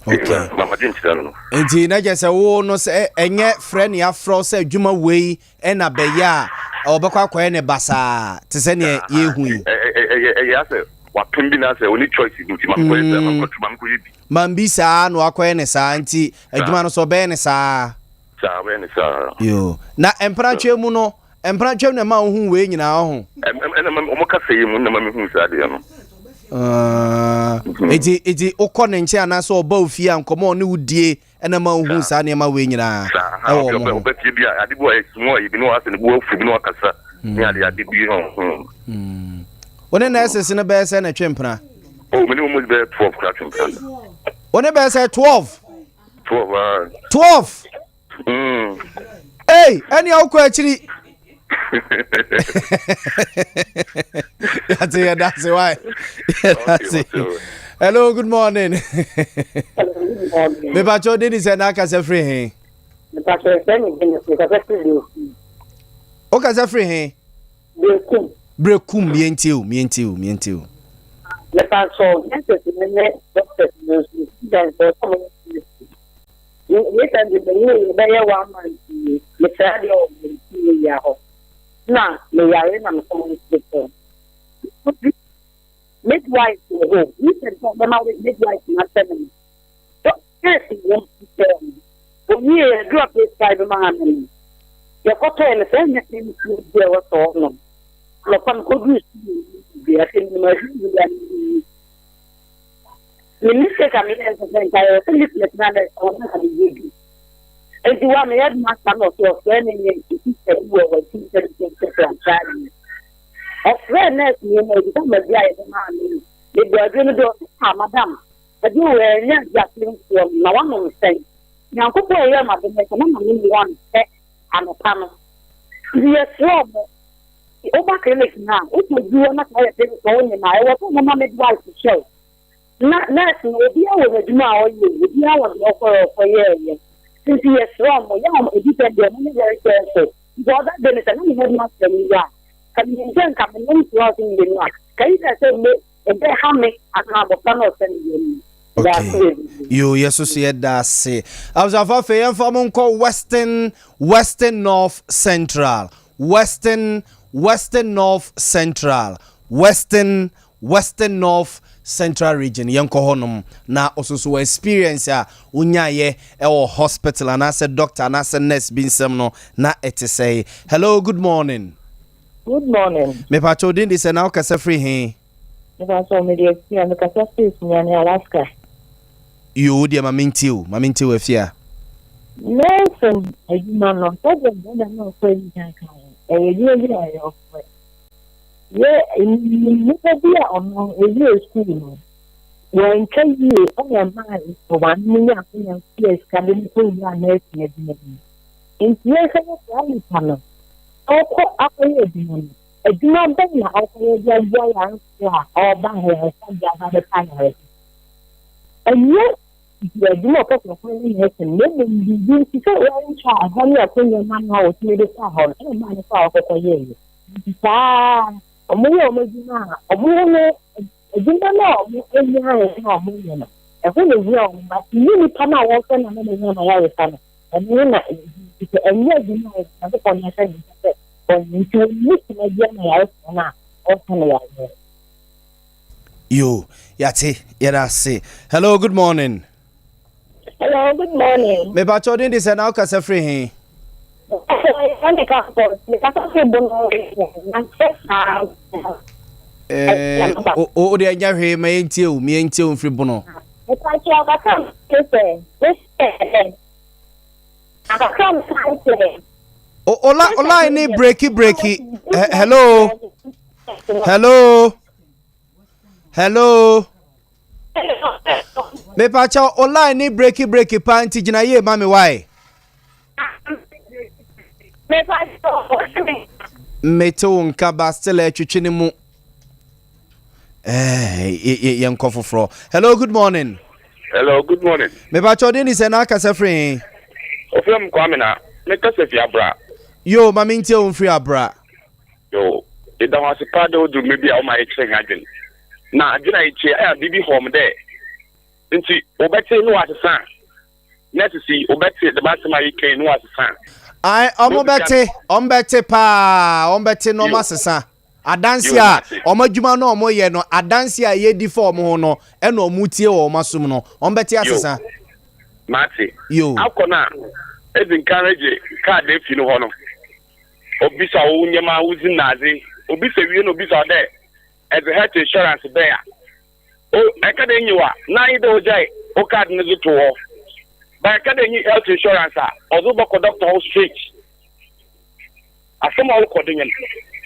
Okay. Mama gye nkyerɛ no. Nti na kyerɛ sɛ wo no sɛ ɛnyɛ frɛ ne afrɛ wo sɛ adwuma wei ɛna bɛyɛ a ɔbɛkɔ akɔyɛ ne basaa te sɛ neɛ yɛhu yi. Ɛyɛ asɛ wapem bi na asɛ ɔni choice bi nti mamekɔyɛ sɛ mamekɔyɛ bi. Mambi saa na wakɔyɛ ne saa nti adwuma no sɛ ɔbɛyɛ ne saa. Saa, ɔbɛyɛ ne saa. Yoo. Na mpratwam mu no, mpratwam na ɛma wohu wei nyinaa ɔho? Ɛna ma wɔn kasa yi mu na ma mehu saa adeɛ no. Ah, eti eti wokɔ ne nkyɛn anaasɛ ɔba wo fie a nkɔmɔ ɔne wo die ɛna ma wohu saa nneɛma wei nyinaa ɛwɔ wɔn ho. Ɔba fie bi a ade bi wɔ small yi bi ne wɔasɛ ne bu afu bi ne wakasa ne ade ade bi ho. Wo ne nurses no bɛyɛ sɛ na ɛtwe mpena? Oh, me ne wɔn bɛyɛ 12 kora twe mpena. Wo ne bɛyɛ sɛ 12? 12 ah. 12. Ei, ɛne a wokɔ akyiri. Yàtí yɛ dase why? Yɛ dase. Hello, good morning. Mepakyɛ odi ni sɛ n'akasa firi he? Mepakyɛ sɛ ne bi mekasa firi Berekum. Wokasa firi he? Berekum. Berekum, mientie o, mientie o, mientie o. Mepakyɛ nurses ne ne doctors no nso students ɔsɛ mo Recently menwui bɛyɛ one month nie, mesrɛ adeɛ wɔ me area hɔ na meyare na mekɔ hospital. Midwife wɔ hɔ, recent sɛ ɔbɛma midwife no asɛ me no, nurse wɔ mu sɛ owie aduru a prescribe maa me no, yɛkɔtɔɛ no sɛ ɛnyɛ nsuo bi a ɛwɔ sɛ ɔnom. Anɔpa mekɔduru sukuu bi afei menim ahwehwɛ bi a meyi. Me mistake a meyɛɛ nso sɛ nka ɛwɔ sɛ leaflet no a ɛwɔ sɛ nka meyɛ bi. Nti wa me headmaster no ɔsɛ ɔfrɛ ne ne teacher bi wɔ hɔ nti sɛ sɛ sɛ sɛ ɔfrɛ ɔfrɛ nurse ni no ebisa ma bi a yɛde maa me no mebɔ aduro no bi ɔsɛ ah madam aduro wɔ ɛnyɛ adi asenfoɔ no na wanom sɛn nyankopɔn ɛyɛ ma de mɛsɛ na ma me mu one pɛ anɔpa no nti yɛsrɛ ɔmo woba clinic no a wokɔ du hɔ na sɛ ɔyɛ clinic a wonyɛ no a ɛwɔ sɛ ɔmoma midwife hyɛ wo Na nurse no obiara wɔ n'adwuma a ɔyɛ o, obiara wɔ deɛ ɔkɔyɛ ɔkɔyɛɛyɛ. Nti yɛsrɛ ɔmo, yɛ a ebi sɛ deɛ ɔmo nyɛ very careful. Because that day no sɛ na me headmaster ni hɔ a, ka menim sɛ nka menom twelve mmienu a, ka either sɛ me ɛbɛha me anaa abɔfra no a ɔhyɛ me yam no. Okay. Yo, yɛ so so yɛda ase. Abusuafo afei yɛmfa mo nkɔ Western Western North Central. Western Western North Central. Western Western North Central Region yɛnkɔ hɔ nom na ɔso so wɔ experience a wonyaeɛ ɛwɔ hospital anaasɛ doctor anaasɛ nurse bi nsɛm no na ɛte sɛe. Hello, good morning. Good morning. Mepakyɛ wo din de sɛ na wokasa firi he? Mepakyɛ mede Afia, mekasa firi Sunyani, Alaska. Yoo, wo deɛ ma mentie o, ma mentie o Afia. Nursing adwuma no, sɛdeɛ brɔda no a ɔkɔ adi kan kaeɛ no, ɛyɛ adwuma bi a ɛyɛ ɔfrɛ. Yɛ menim nipa bi a ɔno ɔwiee sukuu no, wantwa yie ɛna ɛmaa ɔmaame no nyaa akonya tuaa sika de no kɔwuraa nursing adwuma no mu. Nti yɛnhwɛ na saa nipa no ɔkɔ akɔyɛ adwuma no, adwuma bɛn na ɔkɔyɛ de aboa yarefoɔ a ɔreba ayaresabea aba abɛpɛ ayaresa? Ɛnyɛ deɛ adwuma a ɔpɛ sɛ ɔkɔyɛ ne nursing na mmom biribi nti sɛ wantwa a ɛhɔ ne akonya ma no a ɔtumi de faa hɔ no ɛna ɛmaa no kɔ a ɔkɔkɔyɛeɛ. Nti saa ara, wɔyɛ wɔn adwuma a, wɔn no Adwuma no a wɔnyaeɛ no a wɔyɛ no, ɛho na ɛhia wɔn, but nyɛ nipa no a wɔhwɛ no ama no anya n'ayaresa no, ɛno na ɛhia. Nti sɛ ɛnyɛ adwuma a Onyankopɔn de ahyɛ ne nsa sɛ ɔnyɛ nti, ɔnni tema biara ma yarefoɔ no a ɔresa no yareɛ no. Yo, yɛate, yɛda ase. Hello, good morning. Hello, good morning. Mepakyɛ wo din de sɛ na wokasa firi he? Wo deɛ nyɛ hwee ma yɛntie wo, ma yɛntie wo mfiri Bono. O line ne breki breki. Hello. Hello. Hello. Mepakyɛw o line ne breki breki paa nti gyina yie ma me wae. Mete wo nka ba still ɛtwetwe ne mu. Eh, yɛnkɔ foforɔ. Hello, good morning. Hello, good morning. Mepakyɛw den ni sɛ na akasa firi he? Ofiri m Kwame na mekasa fi Abra. Yo, ma mentie wo mfiri Abra. Yo, yɛda ho ase paa dɛ odur mber bi a ɔma yɛkyerɛ hɛn adwen. Na adwen a yɛkyerɛ yi, ayɛ a biribi haw me dɛ ntsi wɔbɛtse na wɔasesa. Nurses yi, wɔbɛtse dɛm asɛm a yɛkã yi na wɔasesa. Ae, wɔbɛtse, wɔbɛtse paa, wɔbɛtse na wɔasesa. Adanse a wɔn adwuma no a wɔyɛ no, adanse a yɛdi fa wɔn ho no, ɛna wɔtie wɔ wɔn asom no, wɔbɛtse asesa. Yo, mate. Yo. Akɔ no a, edzi nkan regye kaad efi no hɔ no, obisa wo ndzɛmba, wo dzin na adze. Obisa wie na obisa wo dɛ, edze health insurance bɛn a? O, ɛka dɛ nyew a, na nye dɛ ogyae wo kaad no dze to hɔ. But ɛka dɛ innyi health insurance a, ɔdze wo bɔkɔ doctor hɔ straight. Asɛm a ɔrokɔ do nye no.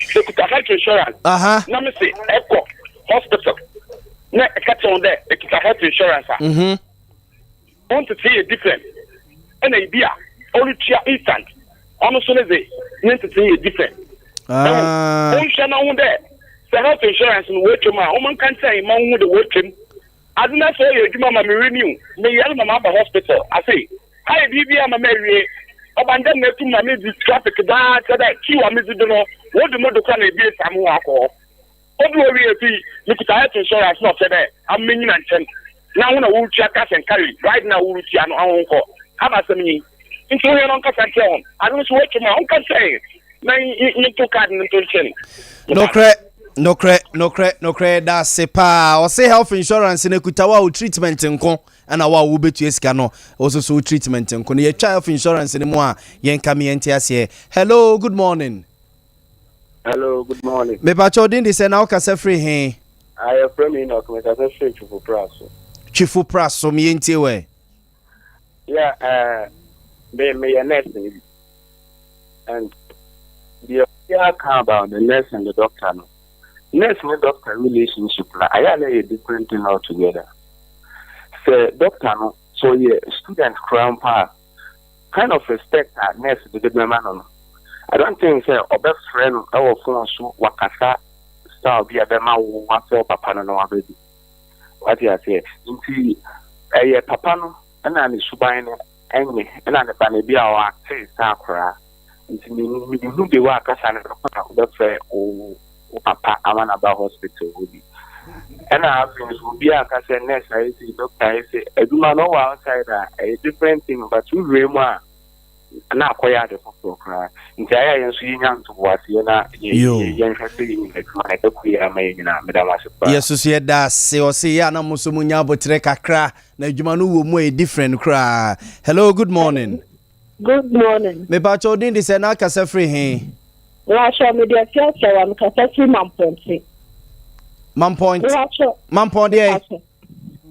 Ekuta health insurance na mese ekɔ hospital na eka kyerɛ hɔn dɛ ekita health insurance a, Wo ntsetsee yɛ different ɛna ibi a ɔretua instant ɔno so ne dze ne ntsetsee yɛ different. Ehu, wonhwɛ na wohu dɛ sɛ health insurance no woetwa mu a hom nka nkyerɛ hɛn ma wohu dɛ woetwa mu. Adze no sɛ ɔyɛ edwuma ma me renew, meyar ma maba hospital ase ayɛ biribiara ma meewie, ɔba no dɛm na etum ma medzi traffic daa kyerɛ dɛ queue a medzi do no wodu mo do koraa na ebiesaa moho akɔ hɔ. Obi wɔ wiase yi, mikuta health insurance na ɔkyerɛ dɛ ama mennyina nkyɛn na hɔn a worutua cash and carry ride no a worutua no hɔn nkɔ. Abasɛm nye yi. Ntsi wohia no ɔnkasa nkyerɛ hɔn. Adze no so woetwa mu a, ɔnka nkyerɛ hɛn na yɛntow card no nto nkyɛn. Nokorɛ, nokorɛ, nokorɛ, nokorɛ yɛda ase paa. Ɔse health insurance no ekuta wo a wo treatment nko ɛna wo a wobɛtua sika no wo nso so wo treatment nko no. Yɛtwa health insurance no mu a yɛnka me yɛnte aseɛ. Hello, good morning. Hello, good morning. Mepakyɛ odin de sɛ na wokasa firi he? Ah, yɛfrɛ me Enoch, mekasa firi Twifo Praso. Twifo Praso, me yɛntie wɛ. Yeah, uh, me meyɛ nurse ni bi. And deɛ obiara ka about the nurse and the doctor no, nurse ne doctor relationship na ayɛ a na ɛyɛ different thing altogether. Sɛ doctor no, sɛ ɔyɛ student koraa mpo a, kind of respect a nurse de de bɛma no no, I don't think sɛ ɔbɛfrɛ no wɔ phone so wakasa style bi a ɛbɛma wo wafrɛ wo papa no na waba bi. Wate aseɛ? Nti ɛyɛ papa no na ne suban no ɛnyɛ ɛna ne ba no ebi a ɔate saa koraa. Nti menhu de wɔ akasa no bɛkɔ a wobɛfrɛ wo wo papa ama no aba hospital hɔ bi. Ɛna afei nso obi a ka sɛ nurse ayɛ sei, doctor ayɛ sei, adwuma no wɔ outside a ɛyɛ different thing but wowura mu a na akɔyɛ ade foforɔ koraa. Nti ayɛ a yɛn nso yɛnya ntoboaseɛ na yɛnhwɛ sɛ yɛnya adwuma no ɛbɛkɔ yie ama yɛn nyinaa. Meda mo ase paa. Yɛso so yɛda ase. Ɔse yɛ a na mo nso monya aboterɛ kakra na adwuma no wɔ mu a ɛyɛ different koraa. Hello, good morning. Good morning. Mepakyɛ wo din de sɛ na akasa firi he? Mepakyɛ me deɛ fia sɛ wa mekasa firi Mampɔnte. Mampɔnte. Mepakyɛ. Mampɔn deɛ.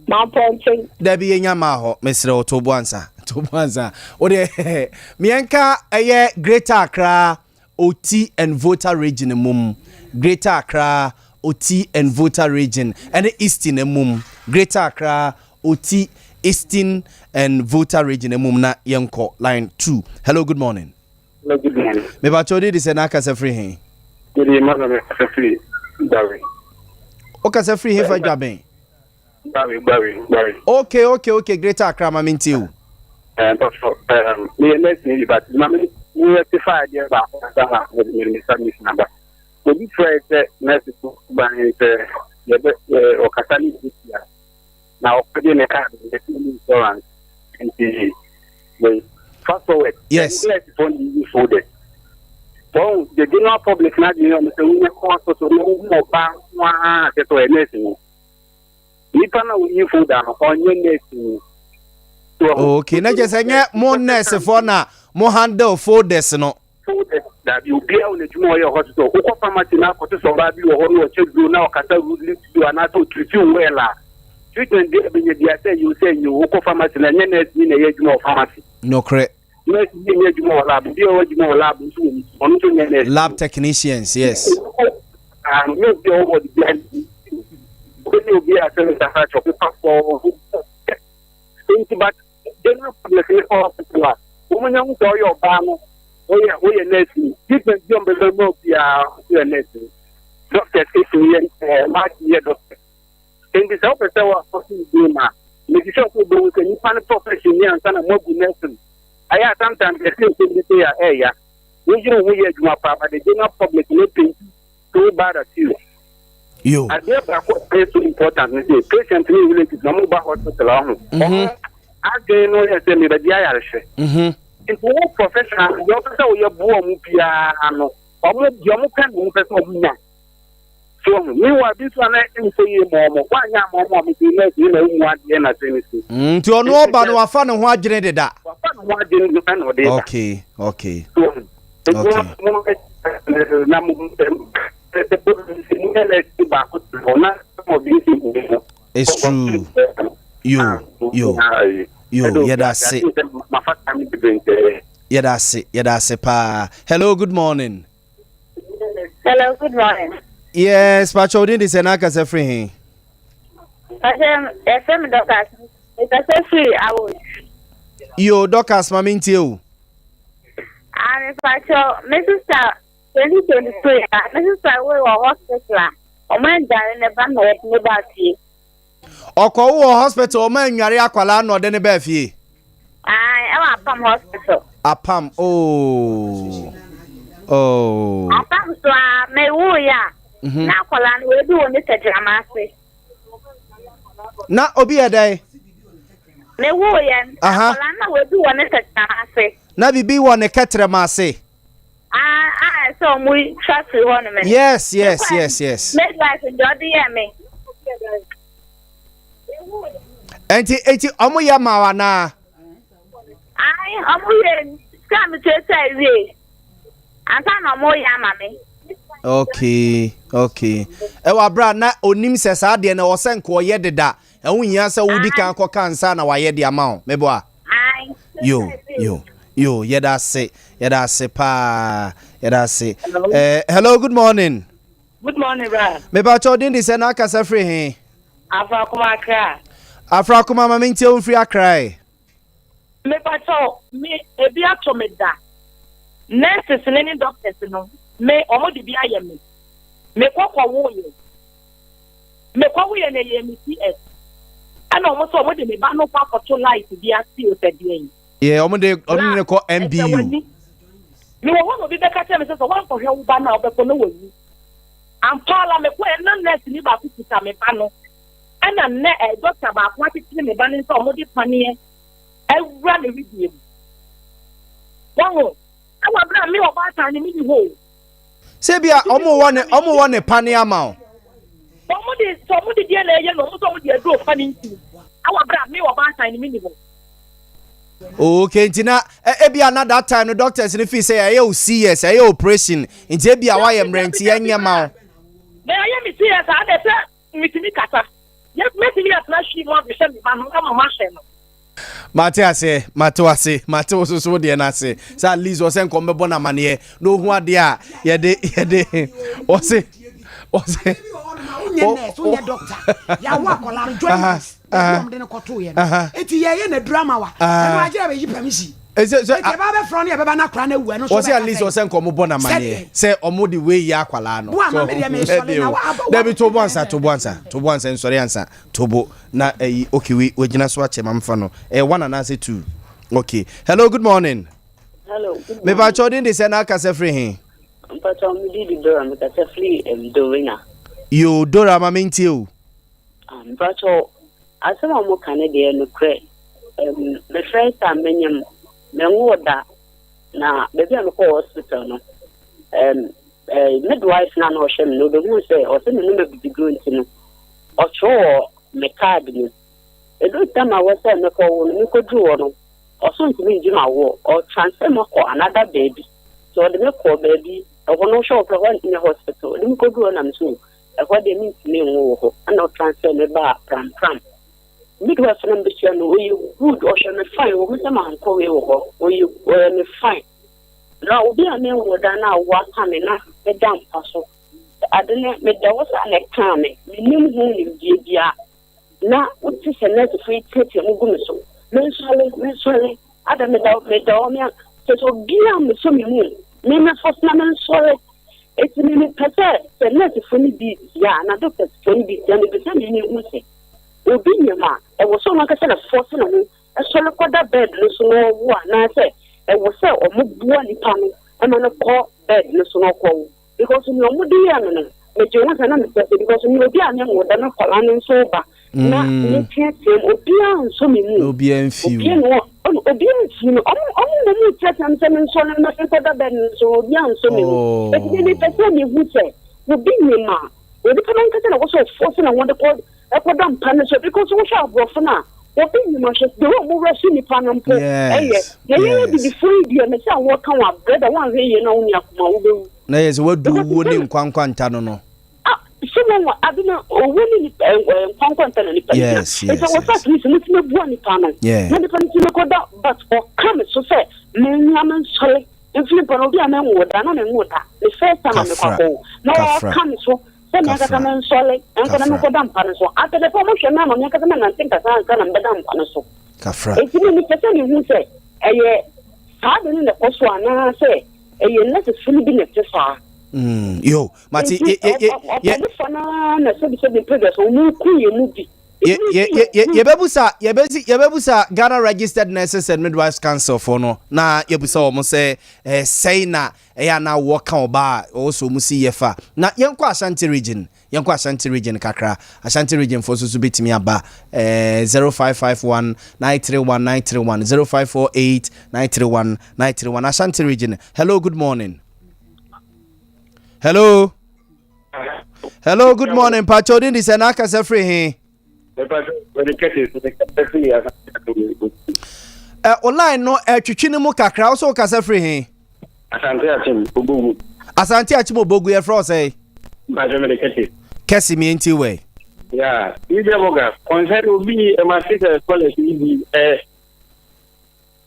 Mampɔnte. Dabi yɛ nya maa hɔ mesrɛ wo to bo ansa to bo ansa wo deɛ meɛnka ɛyɛ Greater Accra Oti and Volta Region mum Greater Accra Oti and Volta Region ɛne Eastern mum Greater Accra Oti, Eastern and Volta Region mmom na yɛnkɔ line 2. Hello, good morning. Hello, good morning. Mepakyɛ wo din de sɛ na akasa firi he? Mede Emmanuel mekasa firi Gbawe. Wokasa firi he fa Dwaben? Gbawe, Gbawe, Gbawe. Okay, okay, okay, Greater Accra ma mentie wo. Eh, mpɔtɔ, um, meyɛ nurse ni bi but ma me me rectify adeɛ baako ansa na mede me submission aba. Obi frɛ sɛ nurse fo ban sɛ. Yɛbɛ ɔkasa ne yɛbɛtia na ɔkɔgye ne card no yɛsɛ ne insurance nti wei fast forward. Yes. Nurse fo ne yi folders. Wɔn the general public na adwene wɔn sɛ wonyɛ kɔ hospital na wohu ɔbaa nko ara sɛ sɛ ɔyɛ nurse ni. Nipa na woyi folder no ɔnyɛ nurse ni. Okay, na kyerɛ sɛ nyɛ mo nurse foɔ na mo handle folders no. Folders dabi obiara wɔ n'adwuma ɔyɛ hospital. Wokɔ pharmacy na akɔto sɛ ɔbaa bi wɔ hɔ na ɔkyɛ duro na ɔkasa rudely to you anaasɛ ɔtreat you well a treatment bi a bɛnya bi a sɛ ɛyɛ o sɛ ɛnyɛ o wokɔ pharmacy na ɛnyɛ nurse ni na ɛyɛ adwuma wɔ pharmacy. Nokorɛ. Nurse bi nyɛ adwuma wɔ lab, obi a ɔwɔ adwuma wɔ lab nso wɔ ne ɔno nso nyɛ nurse. Lab technicians, yes. Ah, nyɛ obi a ɔwɔ de bi a obi a sɛ nsa ha kyɛ ɔpepa fɔɔ. Nti but general public ne kɔ hospital a wɔn nya ho sɛ ɔyɛ ɔbaa no ɔyɛ ɔyɛ nurse ni treatment bi a ɔbɛbɛ mu obiara ɔyɛ nurse ni doctors etumi yɛ ɛɛ maaki yɛ doctors nti sɛ ɔpɛ sɛ wɔakɔ so bi ma make sure sɛ ɔbɛhu sɛ nipa no profession ni ansa na moagu nursing ayɛ a sometimes yɛsɛ nsɛm bi sɛ yɛ a ɛɛya woyere wo ho yɛ adwuma paa but the general public no paint so bad at you. Yo. Adeɛ baako a ɛyɛ so important ne sɛ patient ne relatives na wɔn ba hospital a ɔho. Wɔn adwene no yɛ sɛ mebɛgye ayarehwɛ. Nti wo professional deɛ ɔpɛ sɛ woyɛ boa wɔn biara no wɔn deɛ wɔn pɛ na wɔn pɛ sɛ wɔn nya. So ɔho meanwhile bi nso a na ɛnsɛ yie ma wɔn wɔanyɛ ama wɔn a wɔn ti nurse yi na wɔn mu adeɛ na sɛ ne si. Nti ɔno ɔba no wafa ne ho adwene deda. Wafa ne ho adwene deda na ɔde ba. Okay okay. So ɔho. Okay. It's true. Yo, yo, yo, yɛda ase. Yɛda ase, yɛda ase paa. Hello, good morning. Hello, good morning. Yes, Pacho, odin de sɛ n'akasa firi he? Pacho, yɛfrɛ me Dorcas. Mekasa firi Awo. Yo, Dorcas, ma mentie o. Ah, mepakyɛw, me sister 2023 a, me sister wei wɔ hospital a, ɔmo andware ne ba na wɔde ne baa fie. Ɔkɔwo wɔ hospital, ɔmo annware akwadaa na ɔde ne baa fie? Ae, ɛwɔ Apam hospital. Apam, oh, oh. Apam so a, mewuiɛ a, na akwadaa no wɔadi wɔ ne tɛgyerama ase. Na obi yɛ dɛn? Mewoo yɛn akwadaa na wadu wɔ ne tɛkyerɛma ase. Na biribi wɔ ne kɛtrɛma ase. Ah, ah, sɛ ɔmo twa firi hɔ nom. Yes, yes, yes, yes. Midwife deɛ ɔde yɛ me. Enti, enti ɔmo yɛ ma wo anaa? Ae, ɔmo yɛ sika a metuatua wie. Ansa na ɔmo yɛ ama me. Okay, okay. Ɛwɔ abira na onim sɛ saa deɛ na ɛwɔ sɛ nka ɔyɛ deda. Ɛho nhia sɛ wodi kan kɔka ansa na wayɛ de ama wo. Meboa? Yo, yo, yo, yɛda ase, yɛda ase paa, yɛda ase. Hello. Eh, hello, good morning. Good morning, bra. Mepakyɛ wo din de sɛ na akasa firi he? Afrakoma Accra. Afrakoma ma mentie wo mfiri Accra ɛ. Mepakyɛw, me ebi ato me da. Nurses no ne doctors no, me wɔn de bi ayɛ me. Mekɔ kɔwoeɛ. Mekɔwoeɛ no ɛyɛɛ me CS. Ɛna wɔn sɛ wɔn de me ba no kɔ akɔto light bi ase o sɛ deɛn. Yeah, wɔn de wɔn de no kɔ MBU. Ɛsɛ w'ani. Mewɔ hɔ na obi bɛka kyerɛ me sɛ sɛ woankɔhwɛ wo ba no a wobɛkɔ na wawu. Ampa ara mekɔɛ na nurse ni baako kuta me ba no. Ɛna nnɛ ɛ dɔkta baako akyekyere ne ba no nsa a wɔde paneɛ awura ne wedeɛ mu. Wahu? Ɛwɔ berɛ a me ɔbaatan no menni hɔ o. Sɛ bi a wɔn wɔ ne wɔn wɔ ne paneɛ ama o. Wɔn de sɛ wɔn de deɛ na ɛyɛ no wɔn sɛ wɔn de aduro fa ne nti. Ɛwɔ berɛ a me ɔbaatan no menni hɔ. Okay, nti na ebi a na that time no doctors no feel sɛ ɛyɛ o CS ɛyɛ operation nti ebi a wayɛ mmerɛ nti ɛnyɛ ma o. Na ɛyɛ me CS a na ɛsɛ Metumi kasa. Yɛ mɛtumi atena hwii mu abɛhwɛ me ba no ama mahwɛ no. Mate aseɛ, mate wase, mate wo soso deɛ no ase. Sɛ at least ɔsɛ nkɔm bɛbɔ no amaneɛ na ɔhu adeɛ a yɛde yɛde ɔse ɔse. Wonyɛ nurse, wonyɛ doctor. Yɛawo akwadaa no joint baabi a wɔde no kɔtoeɛ no. Eti yɛyɛ na aduru ama wa. Ɛno agye yɛ bɛyi permission. Ese sɛ Eti ɛbaa bɛfrɛ no yɛbɛba na akwadaa no awu ɛno nso wɔsi bɛka at least sɛn? ɔsɛ nka ɔmo bɔ no amaneɛ Sɛdeɛ. sɛ ɔmo de wei yɛ akwadaa no. Boa ma me deɛ mesɔre na wa aba wa. Dabi tobo ansa tobo ansa tobo ansa nsɔre ansa tobo na ɛyi okay wei wagyina so akyɛ ma mfa no ɛyɛ one anaasɛ two okay hello good morning. Hello, good morning. Mepa kyɛw din de sɛ na akasa firi he? Mpakyɛw me din de Dora mekasa firi um, Dowina. Yoo Dora ma mentie o. Ah, mpakyɛw, asɛm a wɔka no deɛ nokorɛ. Um, me first time menyem, menwoo da. Na baabi a mekɔɔ hospital no, um, eh, midwife no a na ɔhwɛ me no, ɔbɛhuu sɛ ɔsɛ menom abibiduro nti no, ɔtwerɛ wɔ me card mu. Ɛduru tam a wɔ sɛ mekɔwo no, mekɔduru hɔ no, ɔso ntumi ngye m'awoɔ, ɔtransfer me kɔ another baabi. Nti ɔde me kɔɔ baabi, ɛhɔ no wohwɛ wɔ hɔ nyɛ hospital, ɔde me kɔduru hɔ na me so ɛhɔ deɛ mentumi nwo wɔ hɔ, ɛna ɔtransfer me baa Prampram. Midwife no mehyia no, ɔyɛ good, ɔhwɛ me fine, ɔhu sɛ mankɔ wei wɔ hɔ, ɔyɛ ɔyɛ me fine. Na obi a menwo da na awo aka me na meda mpa so, ade no meda hɔ saa na ɛkaa me, mennim ho nimdeɛ biara. Na wote sɛ nɛɛsefo yi teatea mu gu me so, mensɔre, mensɔre, ada meda meda hɔ me a, kyerɛ sɛ obiara mmɛsɔ me mu, me mɛfɔ so na mensɔre. Enti me mepɛ sɛ sɛ nɛɛsefo no bi tia anaa dɔktasfo no bi tia, mepɛ sɛ me mehu sɛ obi nyam a, ɛwɔ sɛ ɔno ankasa na fɔɔse ne ho sɔre kɔda bɛɛd no so na ɔwo anaasɛ ɛwɔ sɛ wɔboa nipa no ma no kɔ bɛɛd no so na ɔkɔwo. Because nea ɔmo de yɛɛ me no, megye ho sɛ na mepɛ sɛ because meyɛ obi a menwo da na akwadaa no nso ba na mm. meteatea mu obiara nsɔ me mu. Obiara mfi wo. Obiara mfi me. Ɔmo ɔmo na ɔmo teatea me sɛ me nsɔ no na menkɔda bɛd no so obiara nsɔ me mu. Oh. Eti me mepɛ sɛ mehu sɛ obi nyim a onipa no ankasa na wɔsɛ ɔfɔ sɛ na wɔde kɔ ɛkɔda mpa no so because wohwɛ aborɔfo no a obi nyim ahwɛ the way ɔmo wura so nipa no mpo ɛyɛ na yɛyɛ bibifoɔ yi deɛ mɛ sɛ wɔka wɔn abrɛ da wɔn ahwɛ yie na wɔn ni akoma wobɛwu. Na yɛ sɛ wadu owuo ne nkwa nkwanta no no. Ah, sɛ wɔn wɔ ade na owuo ne nipa nkwa nkwanta na nipa gyina. Yes, yes, Nti wɔ sɛ at least mo tumi bua nipa no. Yeah. Na nipa no tumi kɔ da but ɔka me so sɛ menya me nsɔre mfiri mpa no obi a menwo da na menwo da me first time a mekɔ Kafra. akɔwo na Kafra. ɔka me so sɛ me ankasa Kafra. me nsɔre nkɔ na Kafra. mekɔda mpa no so after the ɔmo hwɛ me ama me ankasa mɛnante nkasa ansa na mebɛda mpa no so. Kafra. Nti me mepɛ sɛ mehu sɛ ɛyɛ saa de no na ɛkɔ so anaasɛ ɛyɛ nɛsefo no bi na ɛte saa. Mm, yo, mate Nti ye ye ye ye ɔpɔnifa no ara na sɛbisɛbi mpɛgya sɛ wɔn ku yɛn mu bi. ye ye ye ye yɛbɛbusa yɛbɛsi yɛbɛbusa Ghana Registered Nurses and Midwives Council foɔ no na yɛbusa wɔn sɛ ɛɛ sɛn na ɛyɛ a na wɔka ɔbaa a ɔwɔ sɛ wɔn si yɛ fa na yɛnkɔ Ashanti region Yɛnkɔ Ashanti region kakra. Ashanti region foɔ nso so bɛtumi aba eh, 0551 931 931 0548 931 931 Ashanti region. Hello, good morning. Hello. Hello, good morning. Pacho din di sɛ na akasa firi he? Eh, o line no ɛtwitwi eh, ne mu kakra wo sɛ wokasa firi he? Asante Akyem Obogu. Asante Akyem Obogu yɛfrɛ wo sɛn? Mpakyɛ mede Kɛse. Kɛse me nti wɛ. Yeah, media boga concern obi ɛma se sɛ scholars yi bi ɛ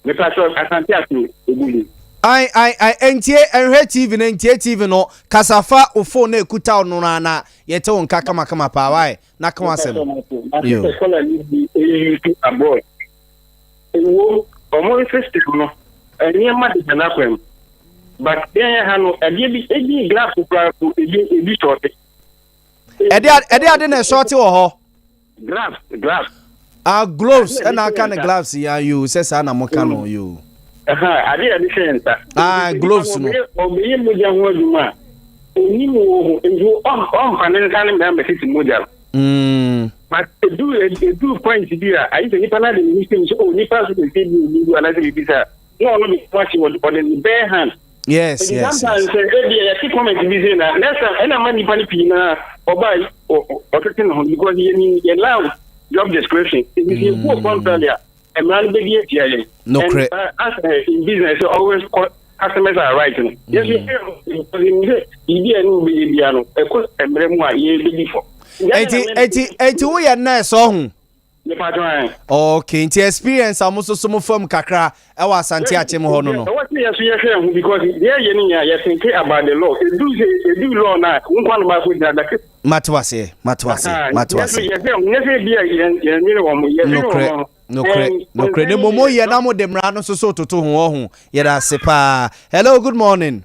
mepakyɛ Asante Akyem Obogu. Ai ai ai entie ɛnhwɛ TV no entie TV no kasa fa wo phone na ekuta wo no na na yɛte wo nka kama kama paa wai na ka w'asɛm. Mate sɛ scholar yi bi ɛyi to abroad. Ɛwom, wɔn system no, nneɛma deda n'akwan mu. But yɛn ha no, adeɛ bi, ebi glass koraa mpo, ebi ebi sɔɔte. Ɛde ɛde ade na ɛsɔɔte wɔ hɔ. Gloves, gloves. Ah, gloves ɛna aka no gloves ya yoo sɛ saa na mo ka no yoo. Ade a yɛde hyɛ nsa. Ah, gloves no. Ɔbɛyɛ mogya ho adwuma a, onim wɔ ho, nti ɔmfa ne nsa no mmɛn bɛtete mogya no. Mm. But edu edu point bi a ayi sɛ nipa na de ne ho hyɛ mu sɛ oh nipa nso sɛ bi obi wu anaasɛ biribi saa na ɔno de ho ahyɛ wɔde ɔde ne bare hand. Yes yes. Sometimes sɛ ebi a yɛte comment bi sɛ na next time ɛna ma nipa no pii na ɔba ɔtete ne ho because yɛ ni yɛ love job description ebi sɛ ebu contrary a mmara no bɛdi atia yɛn. Nokorɛ. And uh, as uh, in business always customers are right no. Yɛn nso yɛ sɛ biribi a ɛne wobɛyɛ bia no ɛkɔ mmerɛ mu a yɛbɛdi fɔ. Eti eti eti woyɛ nurse ɔho. Okay, nti experience a mo nso so mo fam kakra ɛwɔ Asante Akyem hɔ no no. Ɛwɔ sɛ yɛ so yɛhwɛ ho because deɛ yɛ no nyinaa yɛ think about the law. Edu sɛ edu law na nkwa no baako gyina daka. Mate waseɛ, mate waseɛ, mate waseɛ. Nyɛ sɛ bi a yɛn yɛn nwene wɔn yɛ nwene wɔn. Nokorɛ, nokorɛ. Ne mmom moyɛ na mode mmara no nso so toto ho ɔho. Yɛda ase paa. Hello, good morning.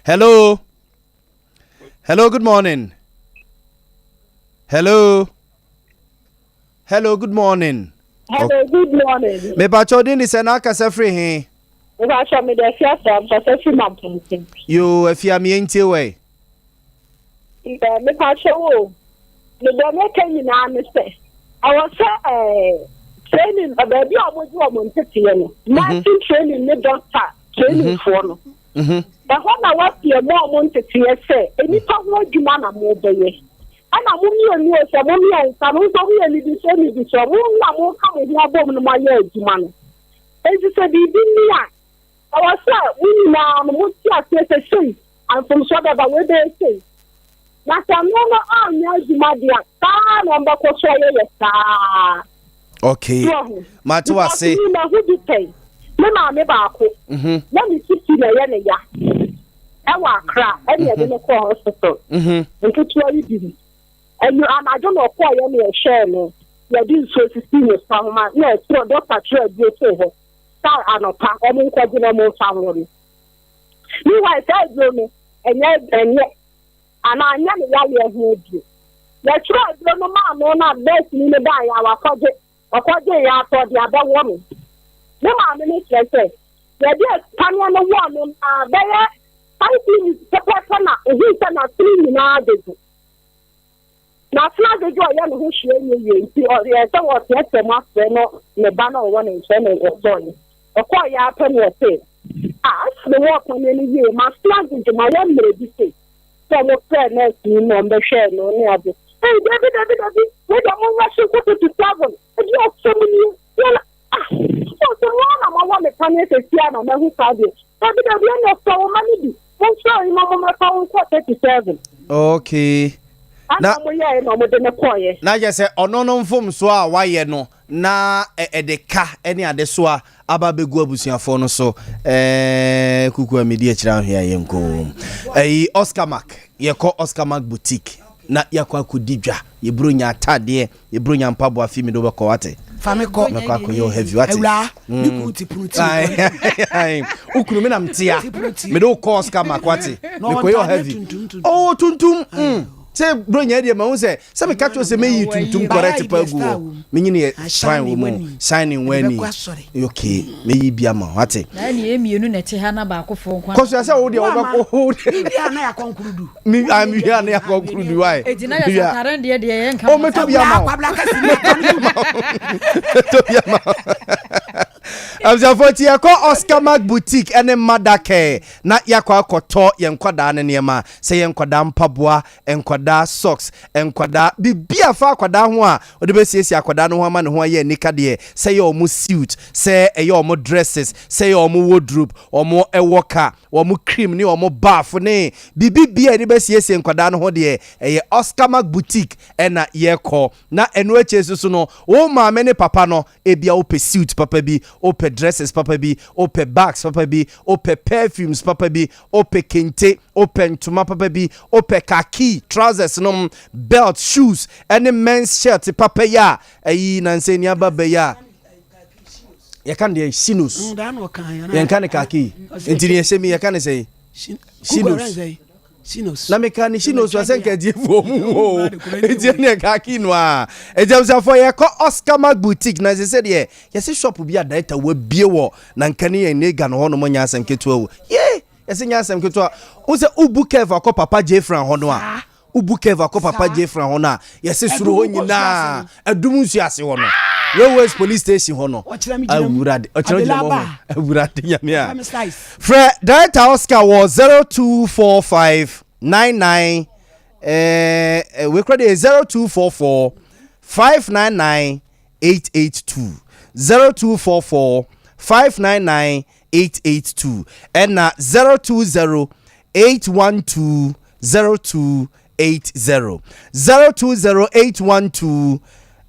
Hello. Hello, good morning. Hello. Hello, good morning. Hello, good morning. Mepakyɛ din de sɛ na akasa firi he? Mepakyɛ mede afia fra mkasa firi Mampɔnten. Yo, afia me ntie wɛ. Mepakyɛw o, me deɛ meka nyinaa ne sɛ, ɛwɔ sɛ ɛɛ training baabi a wɔgye wɔn nteteɛ no, mhm. nursing training ne doctor training mhm. foɔ no, mhm. ɛhɔ na wɔafi ɛmo a wɔn nteteɛ sɛ nnipa ho adwuma na wɔbɛyɛ. Ɛna mo mmienu o sɛ mo mmiɛnsa no nso mo yɛ nidisoɔ nidisoɔ mo na mo ka mo ho abom no mo ayɛ adwuma no. Enti sɛ biribi ni a Ɛwɔ sɛ mo nyinaa no mote aseɛ sɛ sei mfomsoɔ bɛba, wei bɛyɛ sei. Na sɛ ɛno no anyɛ adwuma deɛ a, saa ara na wɔbɛkɔ so ayɛ yɛ saa. Okay. So ahu? Mate Because wase. me mahu bi pɛn. Me maame baako, Mhm. na ne sisi na ɛyɛ ne ya. Ɛwɔ Accra, ɛne yɛde no kɔɔ hospital. Mhm. Nketewa yi bi mu. Ɛnu anadwo na ɔkɔɔyɛ na yɛhwɛɛ no. Yɛde nsuo sisii ne so ahoma na ɛtwerɛ, dɔkta twerɛ aduro too hɔ. Sɛ anɔpa wɔn nkɔgye na wɔn nfa nwɔ no. Meanwhile saa aduro no ɛnyɛ ɛnyɛ anaa anyɛ ne yareɛ ho aduro. Yɛtwerɛ aduro no maa no na nɛɛseni no baeɛ a wakɔgye ɔkɔgye yɛ atɔ de abɛwɔ no. Ne maame no kyerɛ sɛ yɛde paneɛ no wɔɔ no na bɛyɛ 5 minutes pɛpɛɛpɛ na ohuu sɛ n'asene nyinaa dwodwo. Na afena adwodwo a ɔyɛ ne ho hwee nyɛ yie nti ɔyɛɛ sɛ ɔreteɛteɛ mu afrɛ no ne ba no a ɔwɔ ne nkyɛn na ɔsɔre. Ɔkɔeɛ ara pɛ na ɔse, Ah, asɛ mewɔ ɔpaneɛ no yie, m'afena adwodwo, mayɛ mmerɛ bi sei. Sɛ wɔfrɛɛ nɛɛseni no na wɔbɛhwɛɛ no ne ade. Ei, dabi, dabi, dabi, wei deɛ monwɛhye nkɔ 37, ɛdeɛ asɛm nie, deɛ na, ah, ɔse mo ara na moawɔ me paneɛ seesei ara na mahu saa deɛ. Dabi, dabi, ɛnna frɛ wo mma no bi, momfrɛ wo mma mommɛfa wo nkɔ 37. Okay. Na ɔmo yɛɛ na ɔmo de no kɔɔyɛ. Na kyerɛ sɛ ɔno no mfomsoɔ a wayɛ no na ɛde ka ne adesoa aba abɛgu abusuafoɔ no so. Ɛɛ kuku a medi akyire ahwɛ a yɛnkɔ o. Ɛyi Oscar Mark, yɛkɔ Oscar Mark boutique na yɛakɔ akɔdi dwa, yɛburo nya ataadeɛ. Ebro nya mpaboa fi mi de wobɛkɔ wate. Fa me kɔ. Mɛkɔ akɔyɛ wo heavy wate. Awuraa, me kunu ti pono ti. Wo kunu me na metea. Mede wo kɔ Oscar Mark wate. Mekɔyɛ wo heavy. Oh tuntum. Mm. Sɛ bro nya deɛ mahu sɛ sɛ meka kyerɛ sɛ mɛyi tuntum correct pa agu hɔ. Menyini yɛ fine wɔ mu. Shining wani. Okay, mɛyi bi ama wate. Na ɛne yɛ mmienu na ɛte ha na baakofoɔ nko. Kɔsua sɛ wo deɛ wobɛkɔ. Biribi a na yɛakɔ nkurudu. Mi a mi hwɛ a ne akɔ kuru du wae. Eti na yɛ sɛ atare deɛ deɛ yɛn nka. O mɛtɔ bi ama o. Mɛtɔ bi ama o. Abusuafoɔ ti yɛkɔ Oscar Mark Boutique ɛne Madake na yɛakɔ akɔtɔ yɛn nkwadaa ne nneɛma sɛ yɛn nkwadaa mpaboa, nkwadaa socks, nkwadaa biribi a fa akwadaa ho a wɔde bɛsiesie akwadaa no ho ama ne ho ayɛ anika deɛ sɛ yɛ wɔn suit, sɛ ɛyɛ wɔn dresses, sɛ yɛ wɔn wardrobe, wɔn ɛwɔ ka Wɔn cream ne wɔn bath ne biribi biara a yɛde bɛsiesie nkwadaa no ho deɛ, ɛyɛ Oscarmac Boutique na yɛkɔ. Na ɛno akyire nso so no, wo maame ne papa no, ebia wopɛ suit papa bi, wopɛ dresses papa bi, wopɛ bags papa bi, wopɛ perfumes papa bi, wopɛ kente, wopɛ ntoma papa bi, wopɛ khaki trousers nom, belt, shoes, ne men's shirt papa yi a, ayi nansa yi nea aba ba yi a, yɛka no deɛ chinos mm, yɛnka ne kaki nti deɛ ɛhyɛ mi yɛka ne sɛn chinos na meka ne chinos asɛ nka atiefoɔ mu o nti ɛneɛ kaki no a ɛnti abusuafoɔ yɛkɔ Oscar Mark Boutique na ɛsɛ sɛ deɛ yɛse shop bi a director wabie wɔ na nka ne yɛn nega no hɔ nom nyɛ asɛm ketewa o ye yɛse nyɛ asɛm ketewa wo sɛ wobu curve akɔ Papa Jefran hɔ no a Wobu curve akɔ Papa Jefra hɔ no a, yɛse soro hɔ nyinaa, Adum nsuo ase hɔ no, Railways Police Station hɔ no, Awurade, ɔkyerɛ gyina mu hɔ, Awurade Nyame a. Frɛ Director Oscar wɔ 0245 99 eh, eh, wei kora deɛ 0244 599 882 0244 599 882 ɛna 020 812 0280 020 812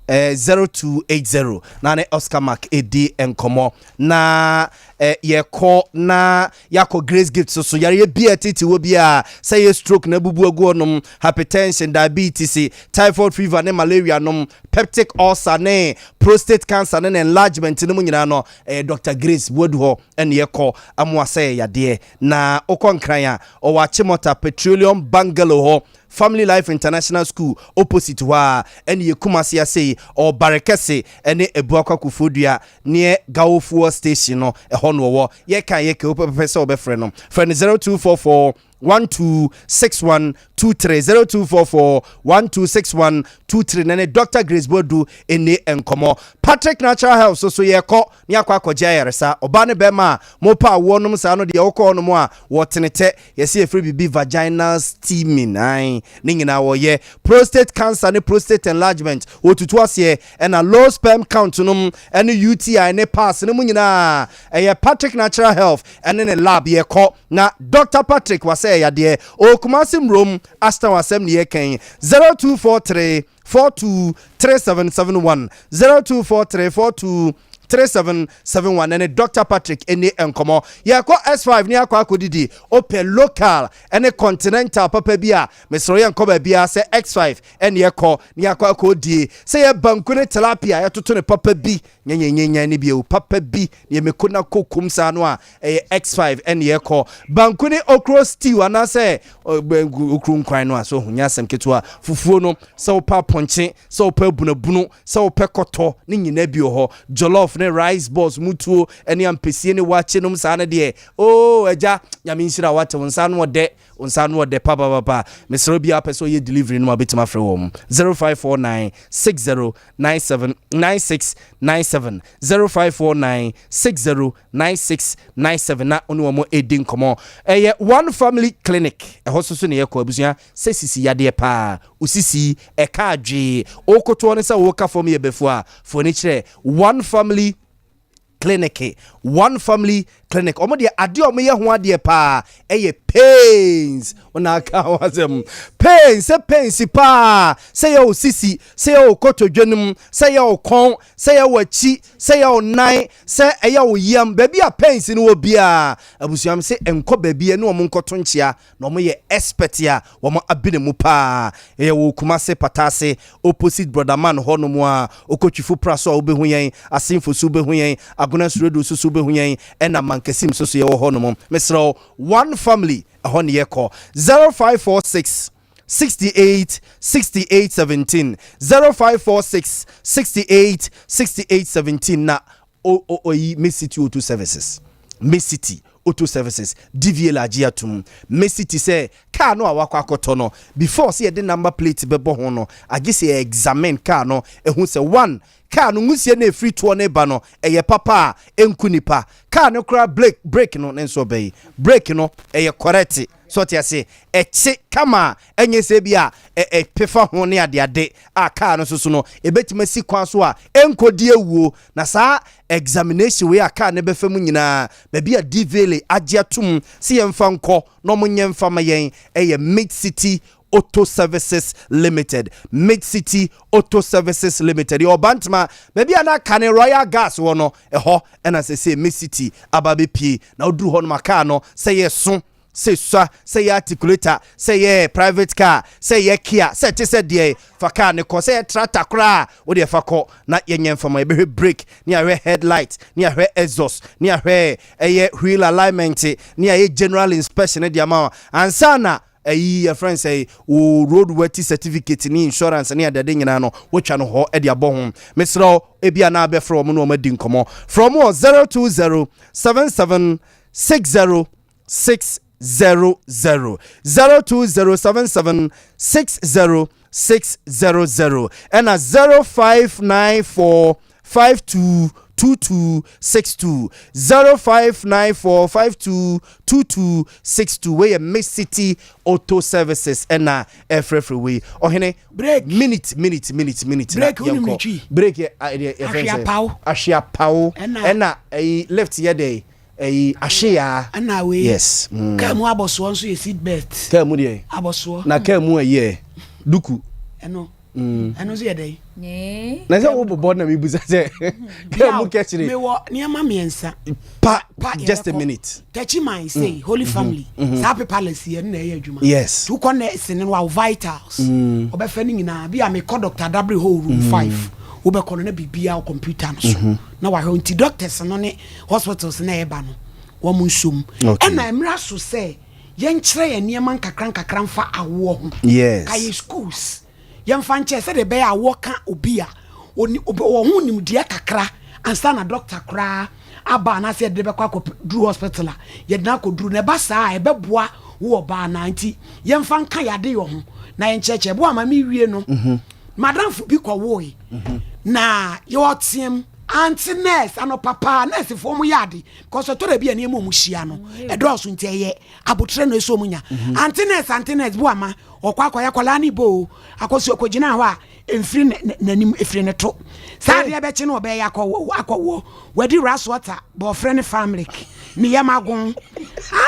0280 na ne Oscar Mark ɛdi nkɔmmɔ na eh, yɛkɔ na yɛakɔ Grace Gift so so yareɛ bi a ɛtete wɔ bi a sɛ yɛ stroke na abubu agu hɔnom, hypertension, diabetes, typhoid fever ne malaria nom, peptic ulcer ne prostate cancer ne ne enlargement no mu nyinaa no ɛyɛ Dr. Grace Boadu hɔ ɛne yɛkɔ amoa sɛ yɛ yadeɛ na wokɔ Nkran a ɔwɔ Achimota Petroleum Bungalow hɔ Family Life International School opposite hɔ a ɛne yɛ Kumasi ase yi ɔwɔ Barekɛse ɛne Abuakwa Kofoɔdua near Gawo Fuel Station no ɛhɔ no ɔwɔ yɛka yɛka wopɛpɛpɛ sɛ wobɛfrɛ no frɛ no 0244. 12 61 23 0244 12 61 23 na ne Dr. Grace Boadu ɛni nkɔmmɔ. Patrick Natural Health so so yɛkɔ ne akɔ akɔgye ayaresa. Ɔbaa ne bɛrima a mopa awoɔ nom saa no deɛ, wokɔ hɔ nom a wɔtenetɛ yɛsɛ yɛfrɛ biribi vaginal steaming ae ne nyinaa wɔyɛ. Prostate cancer ne prostate enlargement wɔtutu aseɛ, ɛna low sperm count nom ɛne UTI ne pass ne mu nyinaa, ɛyɛ Patrick Natural Health ɛne ne lab. Yɛkɔ na Dr. Patrick wasɛ ɛyadeɛ Okumase Mmurom Aston wasɛm ne yɛkɛn 0243 42 3771, 0243 42 3771 ɛne Dr. Patrick ɛne nkɔmmɔ. Yɛkɔ S5 ne akɔ akɔdidi. Wopɛ local ɛne continental papa bi a, mesrɛ yɛnkɔ baabiara sɛ X5 ɛne yɛkɔ ne yɛakɔ akɔdie. Sɛ yɛ banku ne tilapia, yɛtoto ne papa bi nyɛnyɛnyɛnyɛ ne bio papa bi ne yɛmɛko na kɔkum saa no a, ɛyɛ X5 ɛne yɛkɔ. Banku ne okro stew anaasɛ okro nkwan no a, so ɔhunya asɛm ketewa. Fufuo no, sɛ wopɛ apɔnkye, sɛ wopɛ bunabunu, sɛ wopɛ kɔtɔ ne nyinaa bi wɔ hɔ. Jollof ne rice balls, mutuo ne ampesie ne wakye nom saa no deɛ o, agya Nyame nhyira wate wo nsa no ɔdɛ, wo nsa no ɔdɛ papapapa. Mesrɛ biara pɛ sɛ ɔyɛ delivery no ma bɛtumi afrɛ wɔ mu 0549 60 97 96 97, 0549 60 96 97 na ɔne wɔn ɛdi nkɔmmɔ. Ɛyɛ One Family Clinic, ɛhɔ so so ne yɛkɔ. Abusua, sɛ sisi yadeɛ paa, osisi ɛka adwee, ɔkotoɔ ne sɛ wɔka fam yɛ bɛfu a, fo ani kyerɛ One Family Clinic. One Family Clinic, ɔmo deɛ adeɛ a ɔmo yɛ ho adeɛ paa ɛyɛ pains. Ɔna aka ho asɛm pains, sɛ pains paa, sɛ yɛ o sisi, sɛ yɛ o kotodwe no, sɛ yɛ o kɔn, sɛ yɛ o akyi, sɛ yɛ o nan, sɛ ɛyɛ o yam, baabi a pains no wɔ biara, abusuam sɛ nkɔ baabi ɛne ɔmo nkɔto nkyia na ɔmo yɛ expert a wɔn abene mu paa. Ɛyɛ wɔ Kumase Patase, opposite Brotherman hɔ nom a okotwifo pra so a wobɛhu yɛn, Asenfo so wobɛhu yɛn, Agona Suredo so so wobɛhu yɛn, ɛna Mankasim so so yɛwɔ hɔ nom. Mesrɛ, One Family, ɛhɔ ne yɛkɔ. 0546 68 68 17, 0546 68 68 17 na oyi Miss City Auto Services. Miss City Auto Services, DVLA agye atom. Miss City sɛ car no a wakɔ akɔtɔ no, before sɛ yɛde number plate bɛbɔ ho no, agye sɛ yɛ examine car no, ɛhu sɛ one, car no nwusie no ɛfiri toɔ no ba no ɛyɛ papa a ɛnku nipa. Car no koraa brake no ne nso ɔbɛyi brake no ɛyɛ correct so ɔte ase, ɛkye kama a ɛnyɛ sɛ bi a ɛpefa ho ne adeade a car no soso no ɛbɛtumi asi kwan so a ɛnkɔdi awuo. Na saa examination wei a car no bɛfa mu nyinaa, baabi a DVLA agye atom sɛ yɛmfa nkɔ na ɔmo nyɛ mfa ma yɛn ɛyɛ Mid City Auto Services Limited. Mid City Auto Services Limited yɛ Ɔbantoma, baabi a na kane Royal Gas wɔ no, ɛhɔ ɛna sɛ sɛ Mid City aba bɛpie. Na woduru hɔ nom a, car no sɛ yɛ so, sɛ sua, sɛ yɛ articulator, sɛ yɛ private car, sɛ yɛ Kia, sɛ te sɛ deɛ fa car ne kɔ, sɛ yɛ tractor koraa, wode ɛfa kɔ na yɛnyɛ mfama. Yɛbɛhwɛ brake ne yɛahwɛ headlight ne yɛahwɛ exhaust ne yɛahwɛ ɛyɛ wheel alignment ne yɛayɛ general inspection de ama ansa na ɛyi yɛfrɛ sɛ wo road worthy certificate ne insurance ne adade nyinaa no wotwa no hɔ de abɔ ho. Mesrɛ, ebi a na abɛfrɛ wɔn na wɔn adi nkɔmmɔ from wɔ 020 77 60 600, 020 77 60 600, ɛna 0594 52 2262, 0594 52 2262. Wei yɛ Mid City Auto Services ɛna ɛfrɛfrɛ wei. Ɔhene, break. Minute, minute, minute, minute. Break, wonim ne twi? Break yɛ yɛfrɛ sɛ ahweapaw. Ahweapaw. Ɛna- ɛna ɛyi lift yɛ dɛ ɛyi ahweaa. Ɛna wei Yes. Kaa mu abɔsoɔ nso yɛ seat belt. Kaa mu deɛ? Abɔsoɔ. Na kaa mu ɛyɛ duku. Ɛno ɛno nso yɛ dɛ. Na sɛ wobobɔ na mebusa sɛ kaa mu kɛkyere. Mewɔ nneɛma mmiɛnsa. Pa pa. Just a Yɛbɛkɔ. minute. Techiman sei, Holy Family, saa paperless yɛ no na ɛyɛ adwuma. Wokɔ nurse no wa vitals ɔbɛfɛ no nyinaa bi a mekɔ Dr. Dabre hɔ, room 5, wobɛkɔ no na biribiaa wɔ computer no so na wahwɛ. Nti doctors no ne hospitals na ɛba no wɔn nsom. Ɛna mmerɛ so sɛ yɛnkyerɛ yɛn nneɛma nkakra nkakra mfa awoɔ ho. Ka yɛ schools yɛmfa nkyɛn sɛdeɛ ɛbɛyɛ awoɔ ka obi a wɔ ho nimdeɛ kakra ansa na doctor koraa aba anaasɛ yɛde bɛkɔ akɔduru hospital a yɛde no akɔduru. Na ɛba saa a, ɛbɛboa. Wowɔ ba anaa? Nti yɛmfa nka yɛn adeyɔ ho na yɛnkyerɛkyerɛ. Boa ma mewie no, madamfo bi kɔwoe na yɛɔteam ante nurse anɔpa paa. Nursefoɔ mo yɛ ade because ɛtɔ da bi a nneɛma ɔmo hyia no ɛdɔɔso nti ɛyɛ abotrɛ na ɛsɛ ɔmo nya. Ante nurse, ante nurse, boa ma ɔkɔ akɔyɛ akwadaa ne bo o akɔso akɔgyina hɔ a mfiri n'anim ɛfiri ne to saa adeɛ bɛkye no ɔbɛyɛ akɔwɔ akɔwɔ wadi raswata bɔɔfrɛ ne family ne yam agon.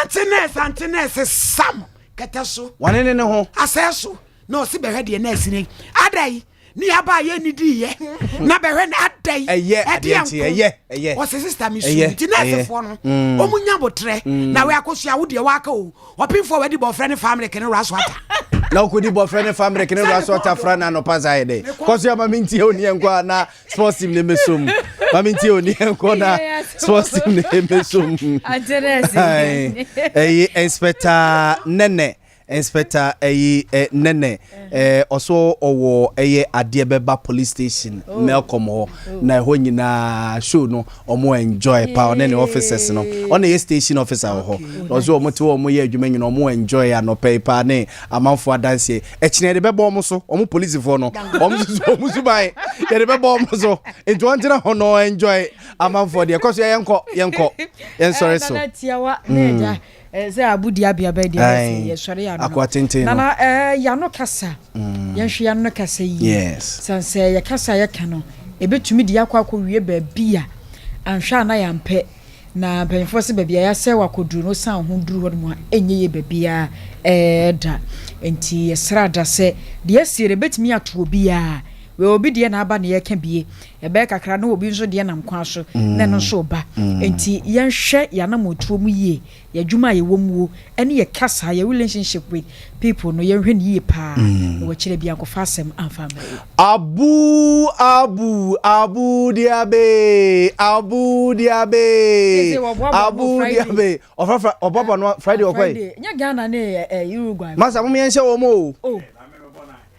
Ante nurse, ante nurse, sam kɛtɛ so wane ne ne ho asɛ so na ɔsi bɛhwɛ deɛ nurse ne ada yi ne yaba a yɛ nidi yɛ na bɛhwɛ ne ada yi. Ɛyɛ adeɛ nti ɛyɛ ɛyɛ. Ɔsi sister mi su nti nurse foɔ no ɔmu nya botrɛ na wei akosua wo deɛ waka o ɔpinfoɔ wadi bɔɔfrɛ ne family ne raswata. Na wokɔdi bɔfrɛ ne family ne raswata fra no anɔpa saa yɛ dɛ kɔ so ama mentie wo neɛ nkɔ a na sports team ne mɛsom ma mentie wo neɛ nkɔ na sports team ne mɛsom. Ɛyi Inspector Nene, Inspector ɛyi Nene ɔso ɔwɔ ɛyɛ adeɛ bɛba police station Melcom hɔ na ɛhɔ nyinaa show no ɔmo enjoy pa. Ɔne ne officers no, ɔne yɛ station officer wɔ hɔ na ɔso ɔmo te hɔ, ɔmo yɛ adwuma nyina, ɔmo enjoy anɔpɛ yi paa ne amanfoɔ adanseɛ. Ɛkyinɛ yɛde bɛbɔ ɔmo so, ɔmo polisifoɔ no, ɔmo soso ɔmo suban yɛde bɛbɔ ɔmo so, nti wɔn tena hɔ no enjoy amanfoɔ deɛ kɔ so. Yɛ yɛnkɔ yɛnkɔ yɛnsɔre so. Nana tiawa na ɛgya sɛ abudi abia bɛ deɛ sɛ yɛsɔre yɛ ano. Akoa tenten no. Nana yano kasa, yɛnhwɛ yano kasa yie. San sɛ yɛkasa yɛka no ebɛtumi de akɔ akɔwie baabi a anhwɛ a na yɛampɛ na mpanyinfoɔ sɛ baabi a yɛasɛ wakɔduru no san ho duru hɔ nom a ɛnyɛ yie baabiara ɛɛda. Nti yɛsrɛ ada sɛ deɛ asie no ebɛtumi ato obiara wei. Obi deɛ na aba na yɛka bie ɛbɛyɛ kakra na obi nso deɛ nam kwan so na ɛno nso ba. Nti yɛnhwɛ yɛanammɔtuo mu yie, yɛadwuma a yɛwɔ mu wo ɛne yɛ kasa, yɛ relationship with people no, yɛnhwɛ no yie paa na wɔkyerɛ bi ankɔfa asɛm amfa mmerɛ yɛ. Abu Abu Abu Diabe, Abu Diabe, Abu Diabe ɔfrafra ɔbɔbɔ no Friday ɔkɔ yi. Nyɛ Ghana ne Uruguay. Masa mo yɛn hyɛ wɔn o. Oh.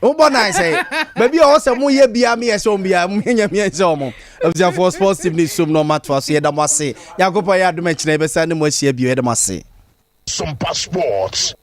Wobɔ nan sɛ baabi a ɔwɔ sɛ moyɛ bia meyɛ sɛ ɔm bia monyɛ meyɛ sɛ ɔmo. Abusuafoɔ, sports team ne som na ɔma toa so. Yɛda mo ase. Nyankopɔn yɛ adom akyina yɛbɛsa ne mo ahyia bio. Yɛda mo ase. Sompa Sports.